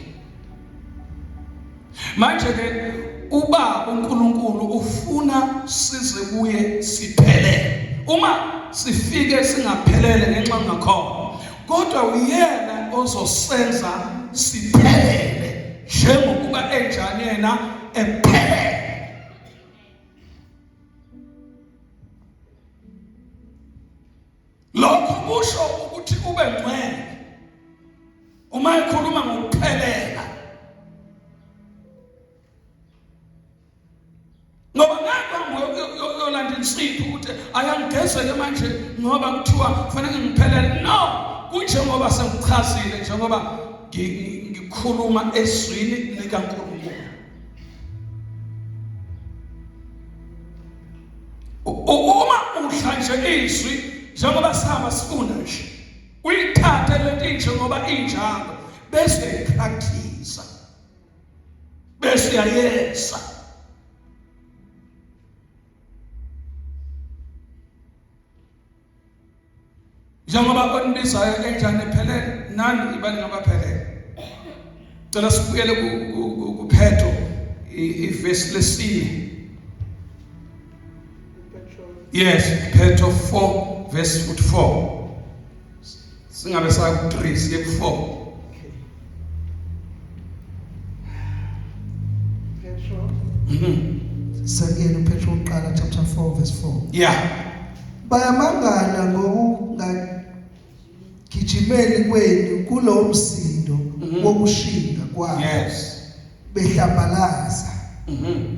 Manje ke ubaba uNkulunkulu ufuna size kuye siphelele. Uma sifike singaphelele ngenxa ngakho, kodwa uyena ozosenza siphelele njengokuba enjani yena ephelele. Lokho kusho ukuthi ube ngcwele. Uma ekhuluma ngokuphelela, ngoba ngeke uyolanda insipho ukuthi ayangigezeke manje ngoba kuthiwa kufanele ngiphelele. No, kunjengoba sengichazile, njengoba ngikhuluma ezwini likaNkulunkulu. Uma udla nje izwi njengoba sihamba sifunda nje, uyithathe lento injengoba injalo, bese uyayipractice, bese uyayenza. Njengoba onibizayo enjani ephelele, nani ibani ngabaphelele. Cela sibuyele kuPetro, ivesi lesine. Yes, Petro 4 verse 44. Singabe saya ku 3, siye ku 4. Petro. Sakuyena uPetro uqala chapter 4 verse 4. Bayamangala ngokungagijimeli kwenu kulo msindo wokushinga kwabo. Behlambalaza. Amen.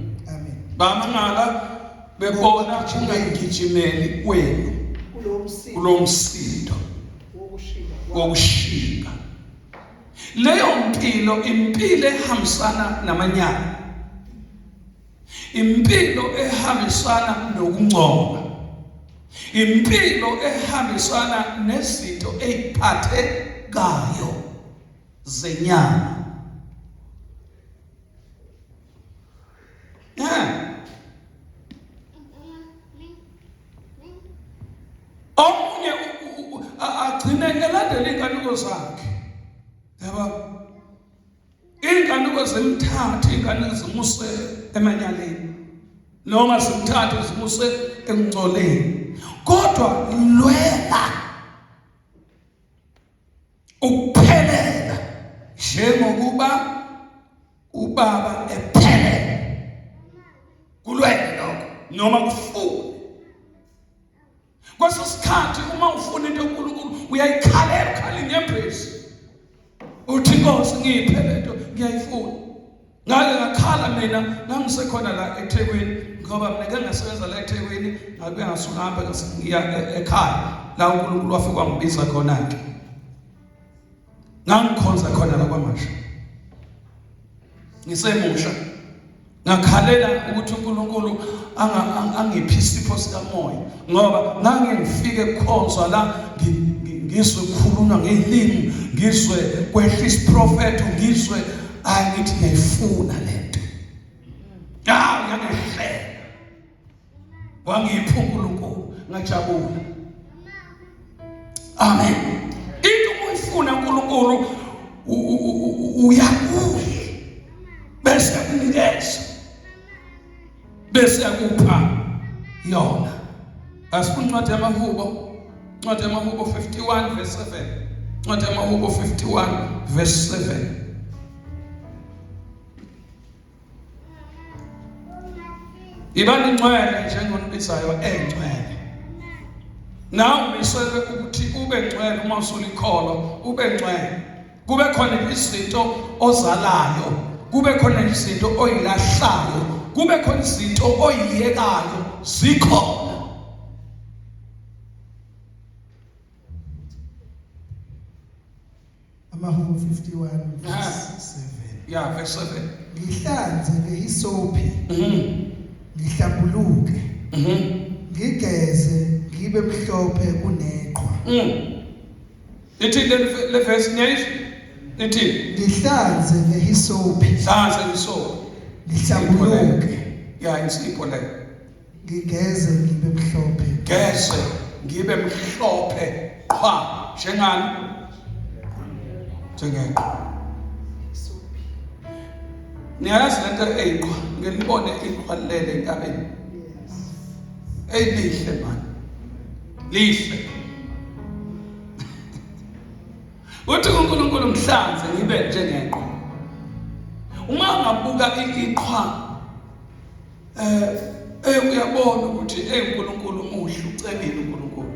Bamangala bebona ungagijimeli kwenu kulo msindo kulo msindo wokushinga kwabo. Wokushinga. Leyo mpilo, impilo ehambisana namanyala, impilo ehambisana nokungcola, impilo ehambisana nezinto eziphathekayo. zenyama. Yeah. Omunye agcine elandela iy'nkanuko zakhe. Yabo? Iy'nkanuko zimthathe, iy'nkanuko zimuse emanyaleni. Noma zimthathe zimuse ekungcoleni. Kodwa lwela ukuphelela njengokuba ubaba ephelele. Kulwele lokho noma kufune. Kweso sikhathi uma ufuna into kaNkulunkulu uyayikhalela, ukhala inyembezi. Uthi Nkosi ngiphe lento ngiyayifuna. Ngake ngakhala mina ngangisekhona la eThekwini ngoba mina ngeke ngasebenza la eThekwini ngabe ngasuka hamba ngiya ekhaya la uNkulunkulu wafika wangibiza khona ke. Ngangikhonza khona la kwaMashu. Ngisemusha ngakhalela ukuthi uNkulunkulu angiphi isipho sikamoya ngoba ngangingifike kukhonzwa la ngizwe kukhulunywa ngezilimi ngizwe kwehla isiprofetho ngizwe ayi ngithi ngiyayifuna lento ah yangehlela wangipha uNkulunkulu ngajabula. Amen. Into uyifuna uNkulunkulu uyakuye bese akunikeza bese akupha yona. Asifuna incwadi yamaHubo, incwadi yamaHubo 51 verse 7, incwadi yamaHubo 51 verse 7. Yibani ngcwele njengonibizayo engcwele. Nawe umiselwe ukuthi ube ngcwele uma usulikholwa, ube ngcwele. Kube khona izinto ozalayo, kube khona izinto oyilahlayo, kube khona izinto oyiyekayo zikhona. Amahubo 51 verse 7. Yeah, verse 7. Ngihlanze ngehisophi. Ngihlambuluke. Ngigeze ngibe mhlophe kuneqhwa. Ithi le verse niyayizwa? Ithi ngihlanze ngehisophi. Hlanze ngehisophi. Ngihlambuluke. Yeah, insipho leyo. Ngigeze ngibe mhlophe. Geze ngibe mhlophe qhwa njengani? Njengeqhwa. Niyazi lento eyiqhwa, nginibone iqhwa lele entabeni. Eyilihle man. Lihle. Uthi uNkulunkulu ngihlanze ngibe njengeqhwa. Uma ngabuka iqhwa eh uyabona ukuthi uNkulunkulu muhle, ucebile uNkulunkulu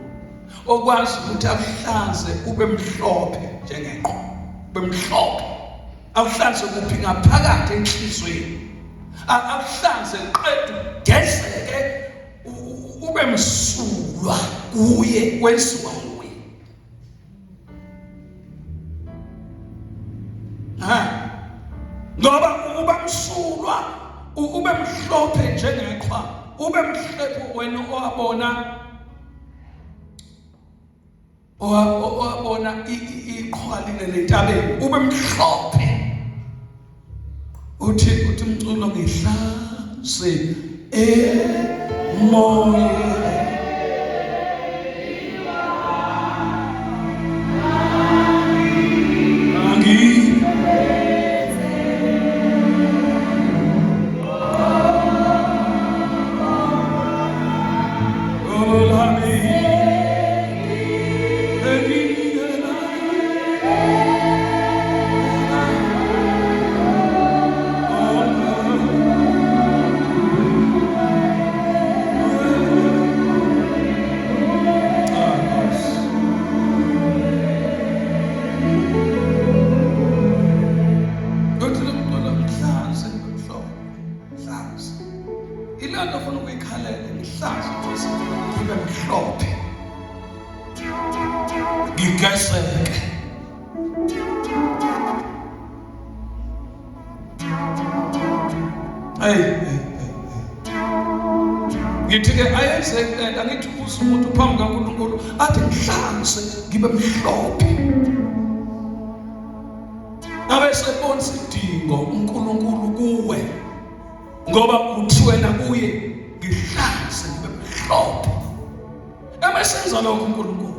okwazi ukuthi akuhlanze ube mhlophe njengeqhwa, ube mhlophe, akuhlanze kuphi? Ngaphakathi enhlizweni, akuhlanze qede ugezeke ube msulwa kuye, wenziwa nguye. Ha, ngoba uba msulwa, ube mhlophe njengeqhwa, ube mhlophe wena owabona iqhwa lilele entabeni, ube mhlophe. Uthi umculo ngihlanze emoyeni. Ilento ofuna ukuyikhalela ngihlanze Nkosi ngibe mhlophe ngigezeke. Hey, hey, hey. Ngithi ke ayenzeki lento, angithi ubuza umuntu phambi kaNkulunkulu athi ngihlanze ngibe mhlophe. Abe sebona isidingo uNkulunkulu kuwe, ngoba uthi wena kuye ngihlanze ngibe mhlophe. Emesenza lokho uNkulunkulu,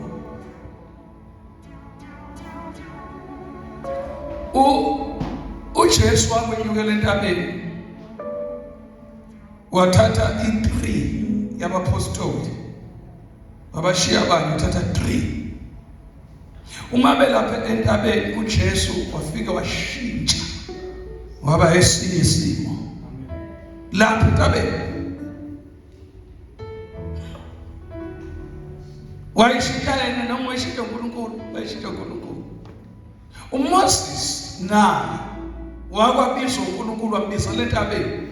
uJesu wakwenyukela entabeni, wathatha i3 yabapostoli, wabashiya abanye, wathatha 3. Uma belapha entabeni, uJesu wafika washintsha waba esinye isimo lapha entabeni. Wayishintsha yena noma wayishintsha uNkulunkulu? Wayishintsha uNkulunkulu. uMoses naye wakwabizwa uNkulunkulu, wambiza lentabeni.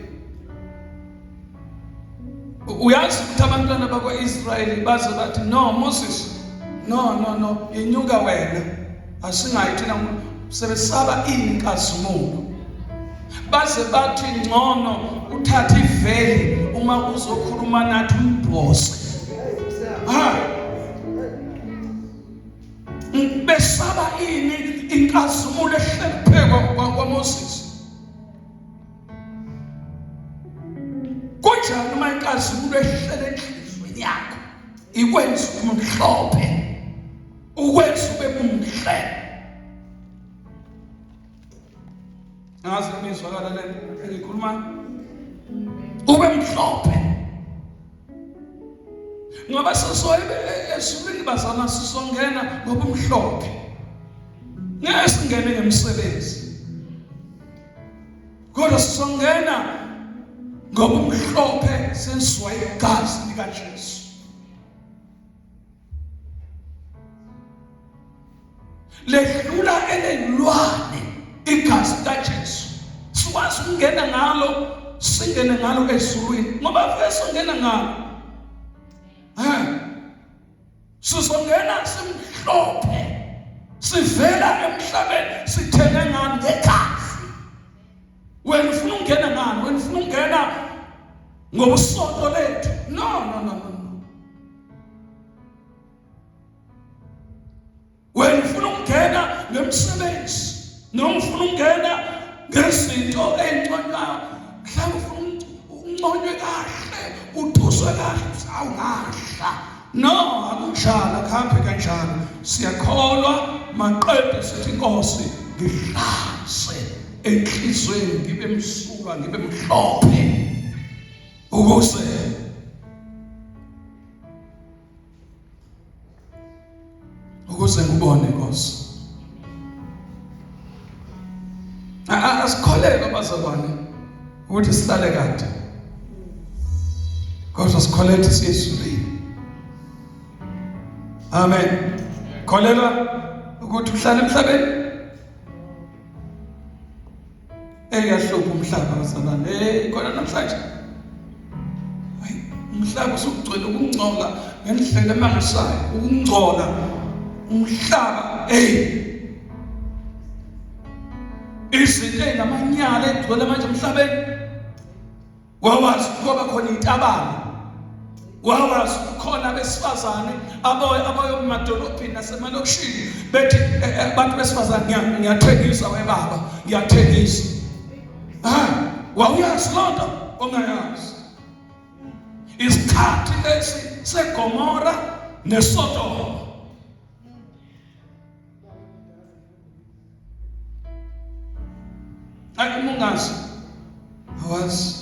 Uyazi ukuthi abantwana bakwa-Israyeli baze bathi, "No Moses, no, no, no, inyuka wena, asingayi thina." Sebesaba inkazimulo, baze bathi ngcono uthathe iveli uma uzokhuluma nathi umbhose. Ha, besaba ini? Inkazimulo ehleliphekwa kwaMoses. Kunjani uma inkazimulo ehlele enhliziyweni yakho ikwenza umhlophe, ukwenza ube muhle? Ngazi ngizwakala le engikhuluma, ube mhlophe, ngoba sisoye ezulwini bazana, sisongena ngobumhlophe, ngeke singene ngemisebenzi, kodwa sisongena ngobumhlophe, senziwa igazi likaJesu. Ledlula elelwane igazi likaJesu, sikwazi ukungena ngalo, singene ngalo ezulwini, ngoba vele singena ngalo. Sizongena simhlophe, sivela emhlabeni, sithenge ngani? Ngegazi. Wena ufuna ukungena ngani? Wena ufuna ukungena ngobusonto lethu? No, no, no, no. Wena ufuna ukungena ngemsebenzi, noma ufuna ukungena ngezinto ey'nconywayo, mhlawumbe ufuna unconywe kahle, utuswe kahle, awungadla. No, akunjalo, akuhambi kanjalo. Siyakholwa, maqede sithi, "Inkosi, ngihlanze enhliziyweni, ngibe msulwa, ngibe mhlophe, ukuze ngibone, Nkosi." Asikholelwa bazalwane ukuthi sihlale kade, kodwa sikholelwa ukuthi siye ezulwini. Amen. Kholelwa ukuthi uhlala emhlabeni? Eyahlupha umhlaba bazalwane. Hey, khona namhlanje, hayi, umhlaba usugcwele ukungcola ngendlela emangalisayo, ukungcola umhlaba. Hey, izinto ezinamanyala egcwele manje emhlabeni. Wawazi kuba khona intabane, wawazi kukhona abesifazane abayomadolobheni nasemalokishini bethi, "Abantu besifazane, ngiyathengisa, webaba, ngiyathengisa." Ha, wawuyazi loo nto? Ongayazi, isikhathi lesi seGomora neSodoma. Ayi, uma ungazi awazi,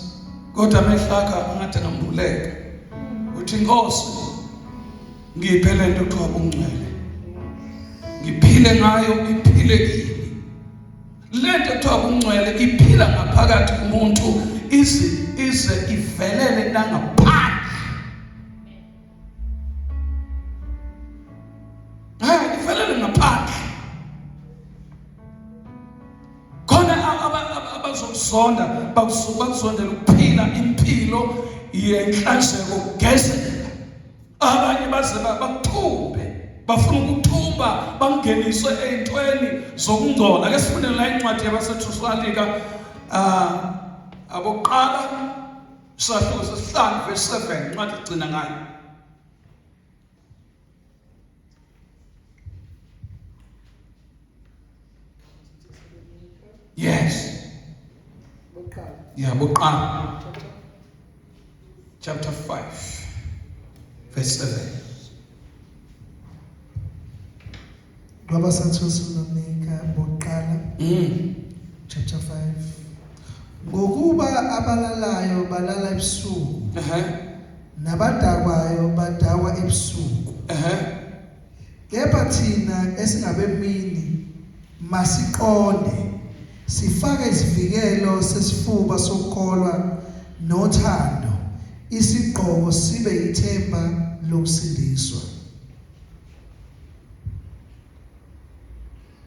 kodwa amehlo akho angathi angambuleka, uthi, "Inkosi, ngiphe lento kuthiwa bungcwele, ngiphile ngayo, iphile kimi lento kuthiwa bungcwele." Iphila ngaphakathi kumuntu ize ivelele nangaphandle. Ha, ivelele ngaphandle. Khona abazokuzonda, bakuzondela ukuphila impilo yenhlanzeko, ukugezela. Abanye baze bakuthumbe, bafuna ukuthumba, bangeniswe ey'ntweni zokungcola. Ake sifunde la incwadi yabaseThesalonika abokuqala, isahluko sesihlanu, verse 7, incwadi igcina ngayo. Yes. Bokuqala. Yeah, bokuqala. Chapter 5 verse 7. KwabaseThesalonika bokuqala chapter 5. Ngokuba abalalayo balala ebusuku, nabadakwayo badakwa ebusuku. Kepha thina esingabemini masiqonde, sifake isivikelo sesifuba sokukholwa nothando, isigqoko sibe yithemba lokusindiswa.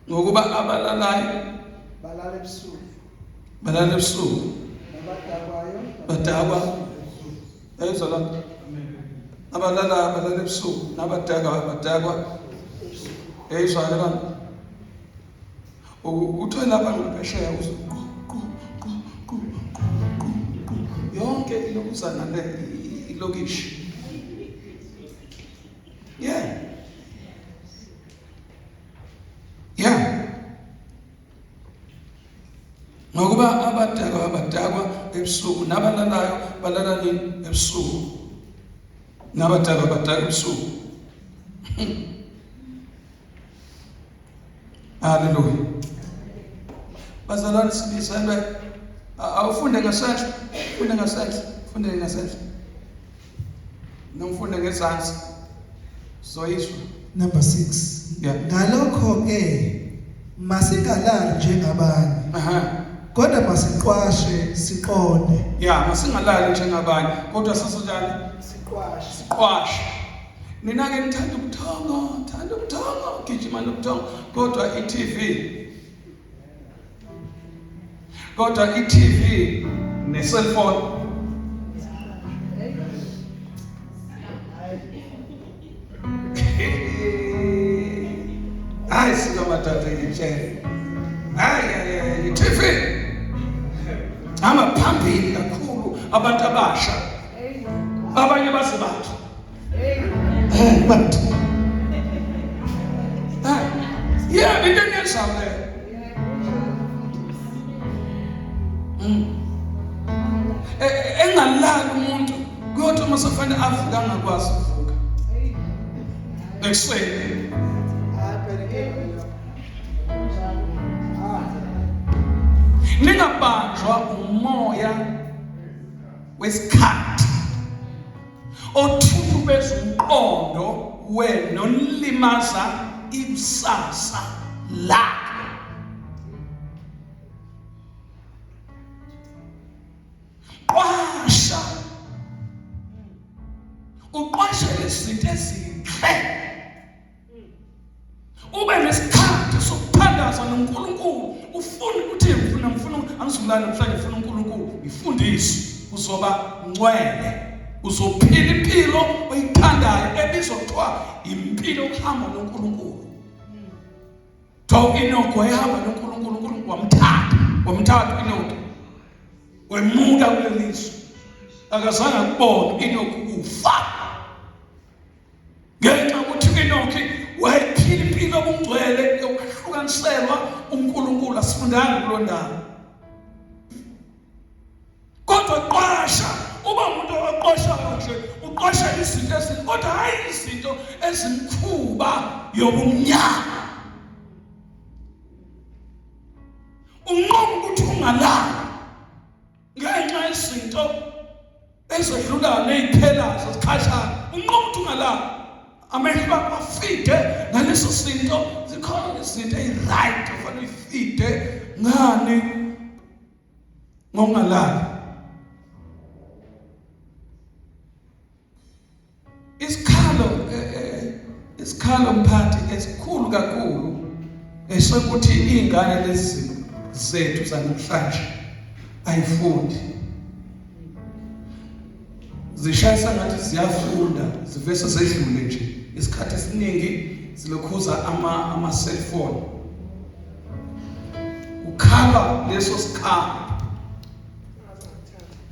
Ngokuba abalalayo balala ebusuku, balala ebusuku, nabadakwayo badakwa. Ayizwa la, abalalayo balala ebusuku, nabadakwayo badakwa. Eyizwa ke lana, uthe lapha ngaphesheya uze qu qu qu qu qu qu qu yonke ilokuzana le ilokishi. Yeah, ngokuba abadakwa badakwa ebusuku, nabalalayo balala nini? Ebusuku. Nabadakwa badakwa ebusuku. Haleluya. Bazalwane, sibizelwe. Awufunde ngasehla, funde ngasehla, funde ngasehla, nomfunde ngezansi, zoyizwa. Number 6. Ngalokho ke masingalali njengabanye, kodwa masiqwashe siqonde. Ya, masingalali njengabanye, kodwa sasonjani? Siqwashe. Siqwashe. Nina ke nithanda ubuthongo, thanda ubuthongo, gijima nobuthongo, kodwa i-TV, kodwa i-TV ne-cellphone. Hayi, sika madoda, ngitshele. Hayi, hayi, i-TV hamba phambili kakhulu. Abantu abasha, abanye baze bathi but yeah, into eniyenzayo leyo. Engalali umuntu, kuyothi uma sefanele avuka angakwazi ukuvuka ekuseni. Hayi phela, inkinga. Ah. Ningabanjwa umoya wesikhathi othuthubeza umqondo wena, onilimaza ikusasa lakho. Qwasha, uqwashele izinto ezinhle, ube nesikhathi sokuthandaza noNkulunkulu, ufune ukuthi ngifuna angizulala namhlanje, ngifuna uNkulunkulu ngifundise. Uzoba ngcwele, uzophila impilo oyithandayo ebizwa kuthiwa impilo yokuhamba noNkulunkulu. Kuthiwa u-Enoch wayehamba noNkulunkulu, uNkulunkulu wamthatha, wamthatha u-Enoch, wemuka kulelizwe. Akazange akubone u-Enoch ukufa ngenxa yokuthi u-Enoch wayephila impilo obungcwele yokuhlukaniselwa uNkulunkulu. Asifundanga kuloo ndawo, kodwa qwasha, uba umuntu oqoshayo nje, uqosha izinto ezinto, kodwa hayi izinto ezimkhuba yobumnyama. Unqoma ukuthi ungalali ngenxa yezinto ezedlulayo neziphelayo zesikhashana. Unqoma ukuthi ungalali, amehlo akho afide ngaleso sinto. Zikhona izinto eyi-right ofanele uyifide ngani ngokungalali. Isikhalo isikhalo mphathi esikhulu kakhulu esokuthi izingane lezi zethu zanamhlanje ayifundi, zishayisa ngathi ziyafunda, zivese zedlule nje. Isikhathi esiningi zilokhuza ama cellphone, kukhala leso sikhala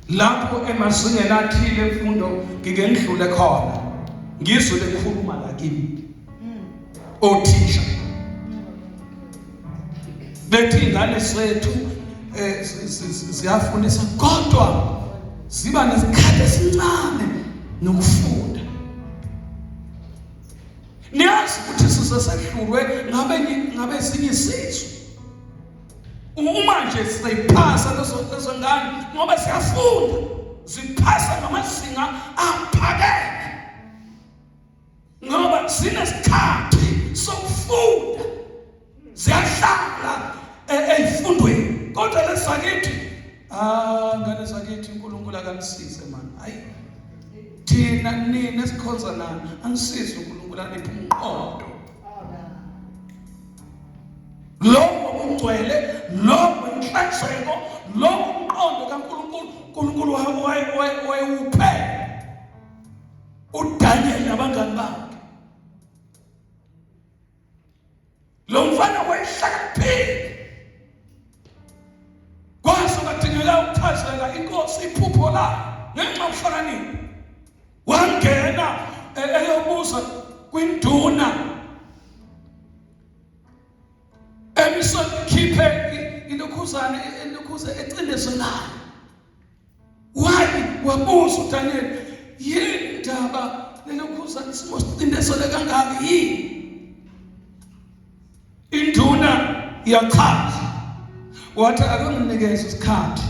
lapho emazingeni athile emfundo ngike ngidlule khona, ngizwe lekhuluma la kimi othisha. Bethi ingane zethu eh ziyafundisa kodwa ziba nesikhathi esincane nokufunda. Niyazi ukuthi sisesehlulwe ngabe ngabe esinye isizwe. Uma nje siyiphasa lezo ngane ngoba siyafunda, ziphasa ngamazinga aphakeme ngoba sinesikhathi sokufunda, ziyahlala ey'fundweni. Kodwa lesakithi, ah, ngane zakithi, uNkulunkulu akanisize man. Hayi, thina nini esikhonza nani, anisize uNkulunkulu aniphe umqondo lo ngokungcwele, lo wenhlanzeko, lo umqondo kaNkulunkulu. uNkulunkulu wayewuphe uDaniel nabangani bakhe. Lo mfana wayehlakaniphile, kwaze kwadingeka ukuchazela inkosi iphupho layo ngenxa yokuhlakanipha. Wangena eyobuza kwinduna emisokhiphe ilokhuzane elokhuze ecindezelayo. Why wabuza uDaniel, yini ndaba lelokhuzane isimo sicindezele kangaka yini? Induna yachaza, wathi ake nginikeze isikhathi.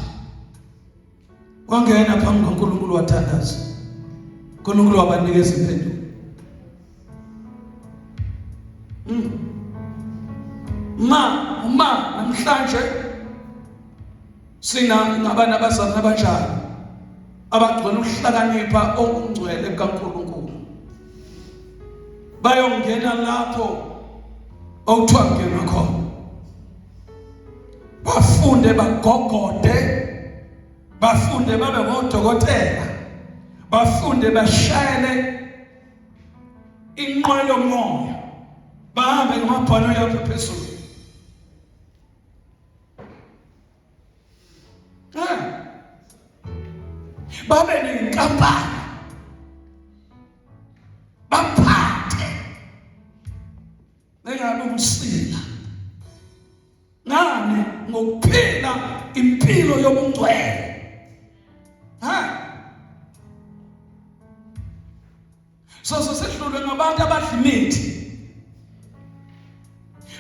Wangena phambi kaNkulunkulu wathandaza, uNkulunkulu wabanikeza impendulo. Ma uma namhlanje sina ngabana abazali abanjani abagcwele ukuhlakanipha okungcwele kukaNkulunkulu, bayongena lapho okuthiwa kungenwa khona, bafunde, bagogode, bafunde babe ngodokotela, bafunde bashayele inqwelo moya, bahambe ngamabhanoyi lapha phezulu. Babe nenkampani, baphathe bengabe umsila ngani ngokuphila impilo yobungcwele. Ha, so sehlulwe ngabantu abadla imithi,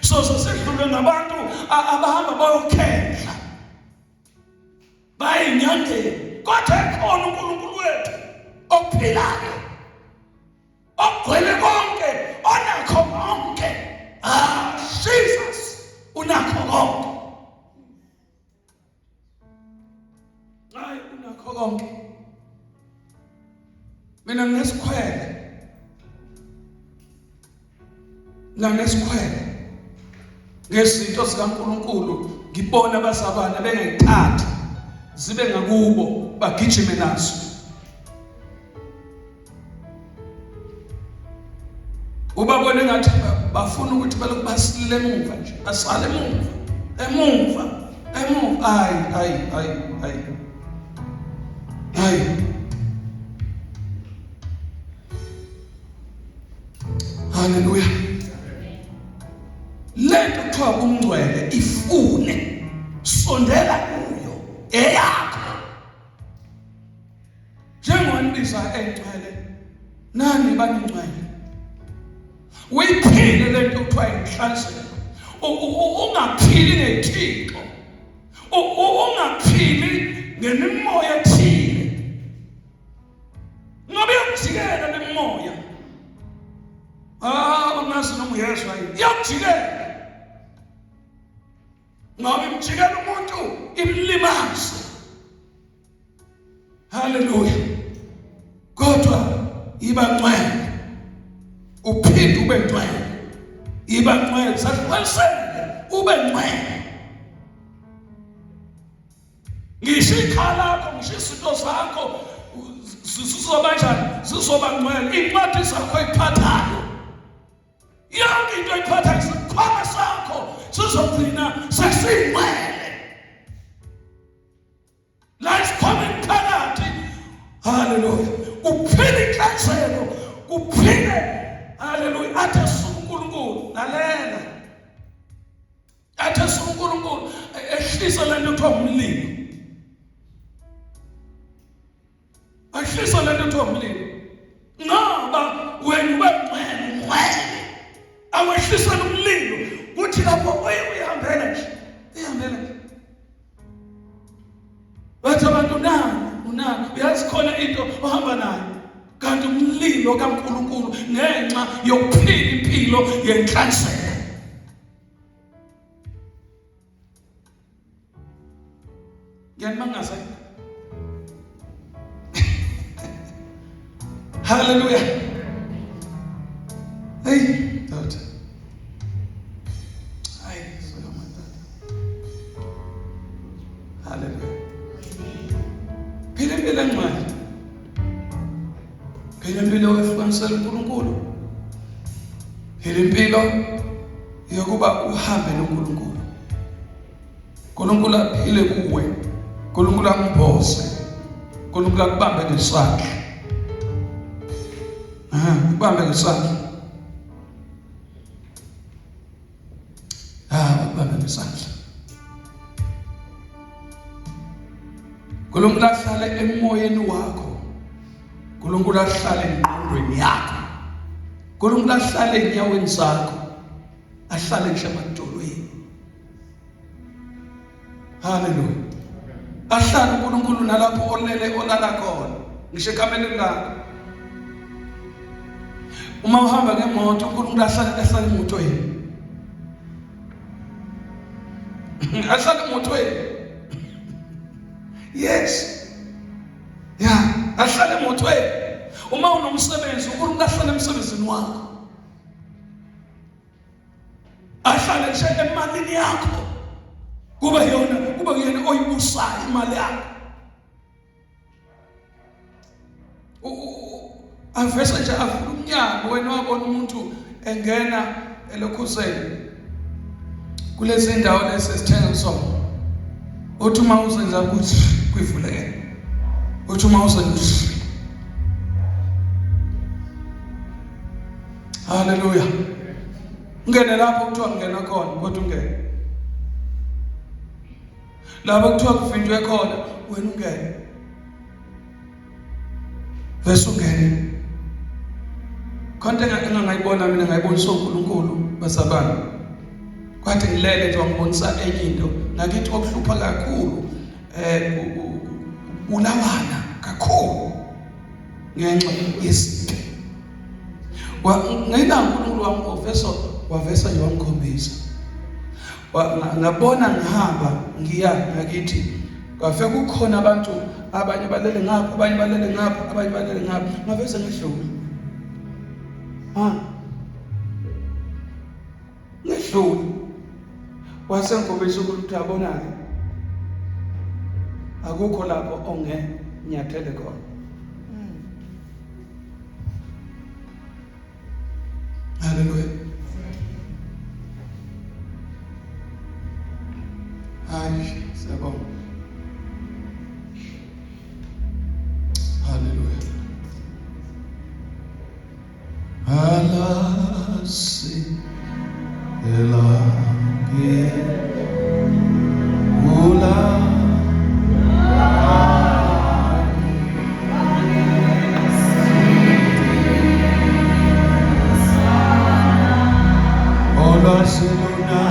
so sehlulwe ngabantu abahamba bayokhendla bayinyangeni, kodwa ekhona uNkulunkulu wethu ophilayo, ogcwele konke, onakho konke. Ah, Jesus unakho konke. Hayi, unakho konke. Mina nginesikhwele, nginesikhwele ngezinto zikaNkulunkulu. Ngibona abazalwane bengayithathi zibe ngakubo, bagijime nazo. Ubabone ngathi bafuna ukuthi balokhu basilele emuva nje, basale emuva, emuva, emuva. Ayi, ayi, ayi, ayi, ayi. Haleluya. Lento kuthiwa umngcwele, ifune, sondela kuyo, eyakho. Njengoba nibiza engcwele, nani baningcwele. Uyiphile lento kuthiwa inhlanzeko. Ungaphili ngethixo, ungaphili ngemimoya ethile, ngoba iyakujikela lemimoya. Ah, ungazi noma uyezwa yini, iyakujikela ngoba imjikela umuntu imlimaze. Haleluya. Kodwa iba ngcwele, uphinde ube ngcwele, iba ngcwele, sahlukanisele ube ngcwele. Ngisho ikhala lakho, ngisho izinto zakho zizoba kanjani? Zizoba ngcwele. Iy'ncwadi zakho oyiphathayo, yonke into oyiphathayo, isikhwama sakho sizogcina sesingcwele la isikhwameni phakathi. Haleluya. Kuphile inhlanzeko, kuphile. Haleluya. Athi esuka uNkulunkulu, lalela, athi esuka. uNkulunkulu ehlisa lento kuthiwa umlilo. Ahlisa lento kuthiwa umlilo. Ngoba wena ube ngcwele ngcwele. Awehlisela umlilo kuthi lapho uye uyihambela nje. Uyihambela nje. Bathi abantu unani unani uyazi khona into ohamba nayo kanti umlilo kaNkulunkulu ngenxa yokuphila impilo yenhlanzeko. Ngiyanimangaza. Hallelujah. Hey, ndoda. Hayi, soya madoda. Hallelujah. Phila impilo engcwele. Phila impilo yokwehlukanisela uNkulunkulu. Phila impilo yokuba uhambe noNkulunkulu. uNkulunkulu aphile kuwe. uNkulunkulu akumbose. uNkulunkulu akubambe ngesandla. Ah, akubambe ngesandla. Ah, akubambe ngesandla. uNkulunkulu ahlale emoyeni wakho. uNkulunkulu ahlale engqondweni yakho. uNkulunkulu ahlale enyaweni zakho. Ahlale ngisho emadolweni. Hallelujah. Ahlale uNkulunkulu nalapho olele olala khona. Ngisho ekameleni lakho. Uma uhamba ngemoto uNkulunkulu ahlale ahlale emotweni. Ahlale emotweni. Yes. Yeah, ahlale emotweni. Uma unomsebenzi uNkulunkulu ahlale emsebenzini wakho. Ahlale nje emalini yakho. Kube yona, kube kuyena oyibusayo imali yakho. Avese nje avula umnyango wena wabona umuntu engena elokhuzeni kulezi ndawo lezi esithenga kusona. Uthi uma uzenza ukuthi kwivuleke. Uthi uma uzenza Haleluya. Ungene lapho kuthiwa ngena khona kodwa ungene. Lapho kuthiwa kuvinjwe khona wena ungene. Vese ungene. Khonto engangayibona mina ngayibonisa uNkulunkulu bazalwane. Kwathi ngilele nje wangibonisa enye into ngakithi okuhlupha kakhulu eh ubulawana kakhulu ngenxa yezimpi. Ngelanga uNkulunkulu wami wavesa wavesa nje wangikhombisa. Ngabona ngihamba ngiya ngakithi kwafika kukhona abantu abanye balele ngapha abanye balele ngapha abanye balele ngapha ngavese ngidlula. Ah. Ngidlula. Wase ngikhombisa ukuthi uyabona-ke akukho lapho ongenyathele khona. Haleluya. Hayi, siyabonga. Haleluya. Alasi elange ula Olwasiluna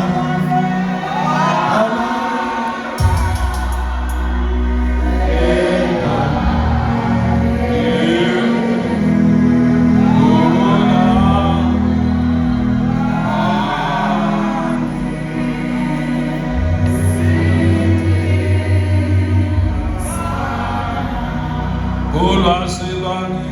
Ulwazi lwami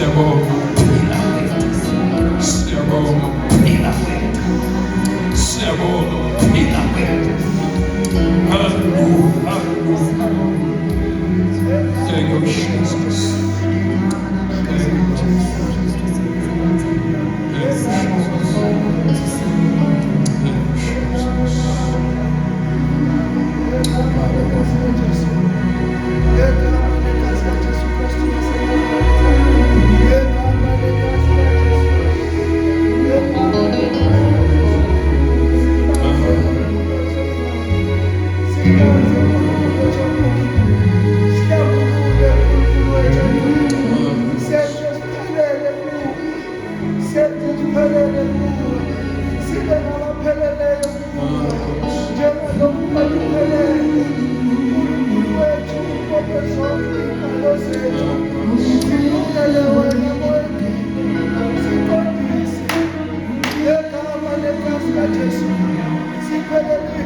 Siyabonga ukuphila kwethu. Siyabonga ukuphila kwethu. Siyabonga ukuphila kwethu. Hallelujah. Hallelujah. Thank you, Jesus. Thank you, Jesus. Thank you, Jesus. Thank you, Jesus. Ngegama legazi likaJesu Kristu waseNazaretha. Ngegama legazi likaJesu. Ngegama legazi likaJesu. Sihlanze uNkulunkulu wethu omuhle. Sihlambulule uNkulunkulu wethu omuhle. Senze siphelele kuwe. Senze siphelele kuwe. Sibe ngabapheleleyo kuwe. Njengalokhu uphelele. uNkulunkulu wethu ubophe zonke iy'ngalo zethu. Silungele wena Moya. Siqondise. Ngegama legazi likaJesu. Siphelelise.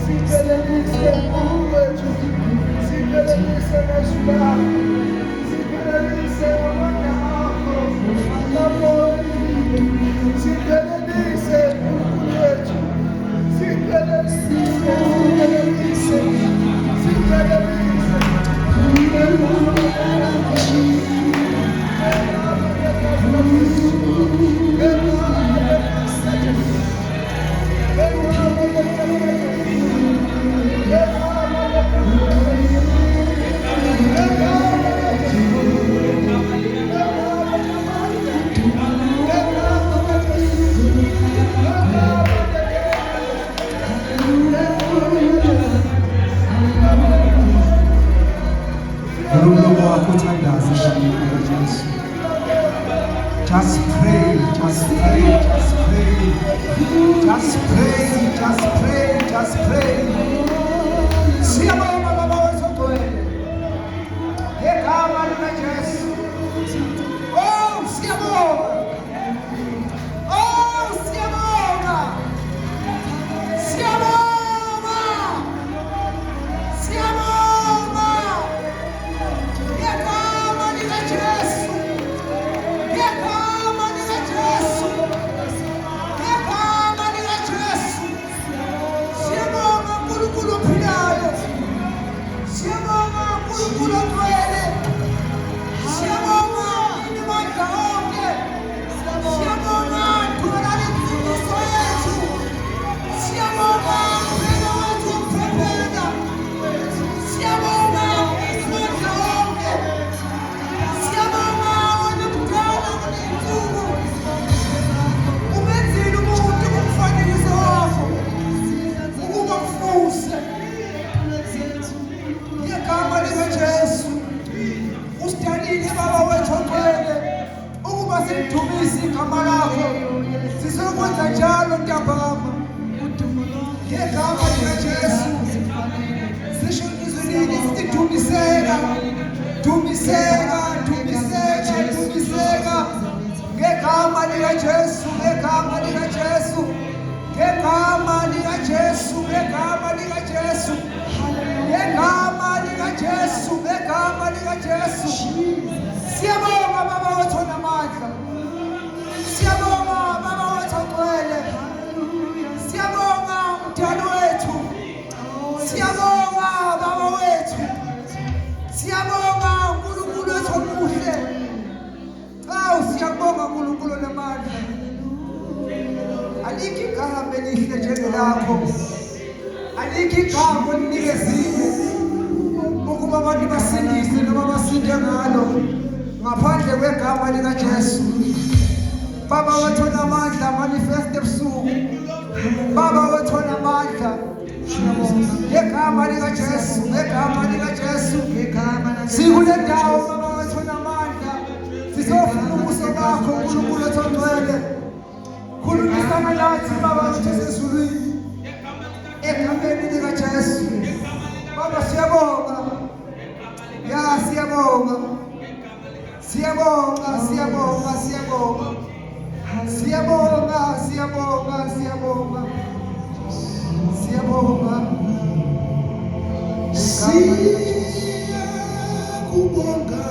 Siphelelise uNkulunkulu wethu. Siphelelise ngezwi lakho. Siphelelise ngamandla akho. Kamoya. Siphelelise uNkulunkulu wethu. Siphelelise, siphelelise, siphelelise. Ngegama legazi likaJesu. Ngegama legazi likaJesu. Ngegama legazi likaJesu. Ngegama legazi likaJesu. Ngegama likaJesu. Ngegama lamandla. Ngegama likaJesu. Ngegama likaJesu. Vula umlomo wakho uthandaze egameni likaJesu. Just pray, just pray, just pray. Just pray, just pray, just pray. Siyabonga Baba wethu ogcwele. Ngegama likaJesu. Oh, siyabonga. Oh, siyabonga. Siyabonga. Siyabonga. Ngegama likaJesu. Ngegama likaJesu. Ngegama likaJesu. Siyabonga uNkulunkulu ophilayo. Siyabonga uNkulunkulu ogcwele. Siyabonga amandla onke. Siyabonga Thula insindiso yethu. Siyabonga Mphelo wethu ukuphephela. Siyabonga amandla onke. Siyabonga wena mdala kuley'nsuku. Umenzile umuntu kumfanekiso wakho ukuba mfuse. Ngegama likaJesu usidalile Baba wethu ogcwele ukuba silidumise igama lakho. Sizokwenza njalo ntambama. Ngegama likaJesu sisho izwi lini sithi dumiseka, dumiseka, dumiseka, dumiseka. Ngegama likaJesu, ngegama likaJesu, ngegama likaJesu, ngegama likaJesu, ngegama likaJesu, ngegama likaJesu. Siyabonga Baba wethu onamandla. Siyabonga Baba wethu ogcwele. Siyabonga Mdali wethu. Siyabonga Baba wethu. Siyabonga uNkulunkulu wethu omuhle. Awu, siyabonga uNkulunkulu onamandla. Alikho igama elihle njengelakho. Alikho igama olinikezile ukuba abantu basindise noma basinde ngalo ngaphandle kwegama likaJesu. Baba wethu onamandla, manifest ebusuku. Baba wethu onamandla. Ngegama likaJesu, ngegama likaJesu. Sikule ndawo Baba wethu onamandla. Sizofuna ubuso bakho uNkulunkulu wethu ongcwele. Khulumisana nathi Baba wethu osezulwini. Egameni likaJesu. Baba, siyabonga. Ya, siyabonga. Siyabonga, siyabonga, siyabonga. Siyabonga, siyabonga, siyabonga. Siyabonga. Siyakubonga.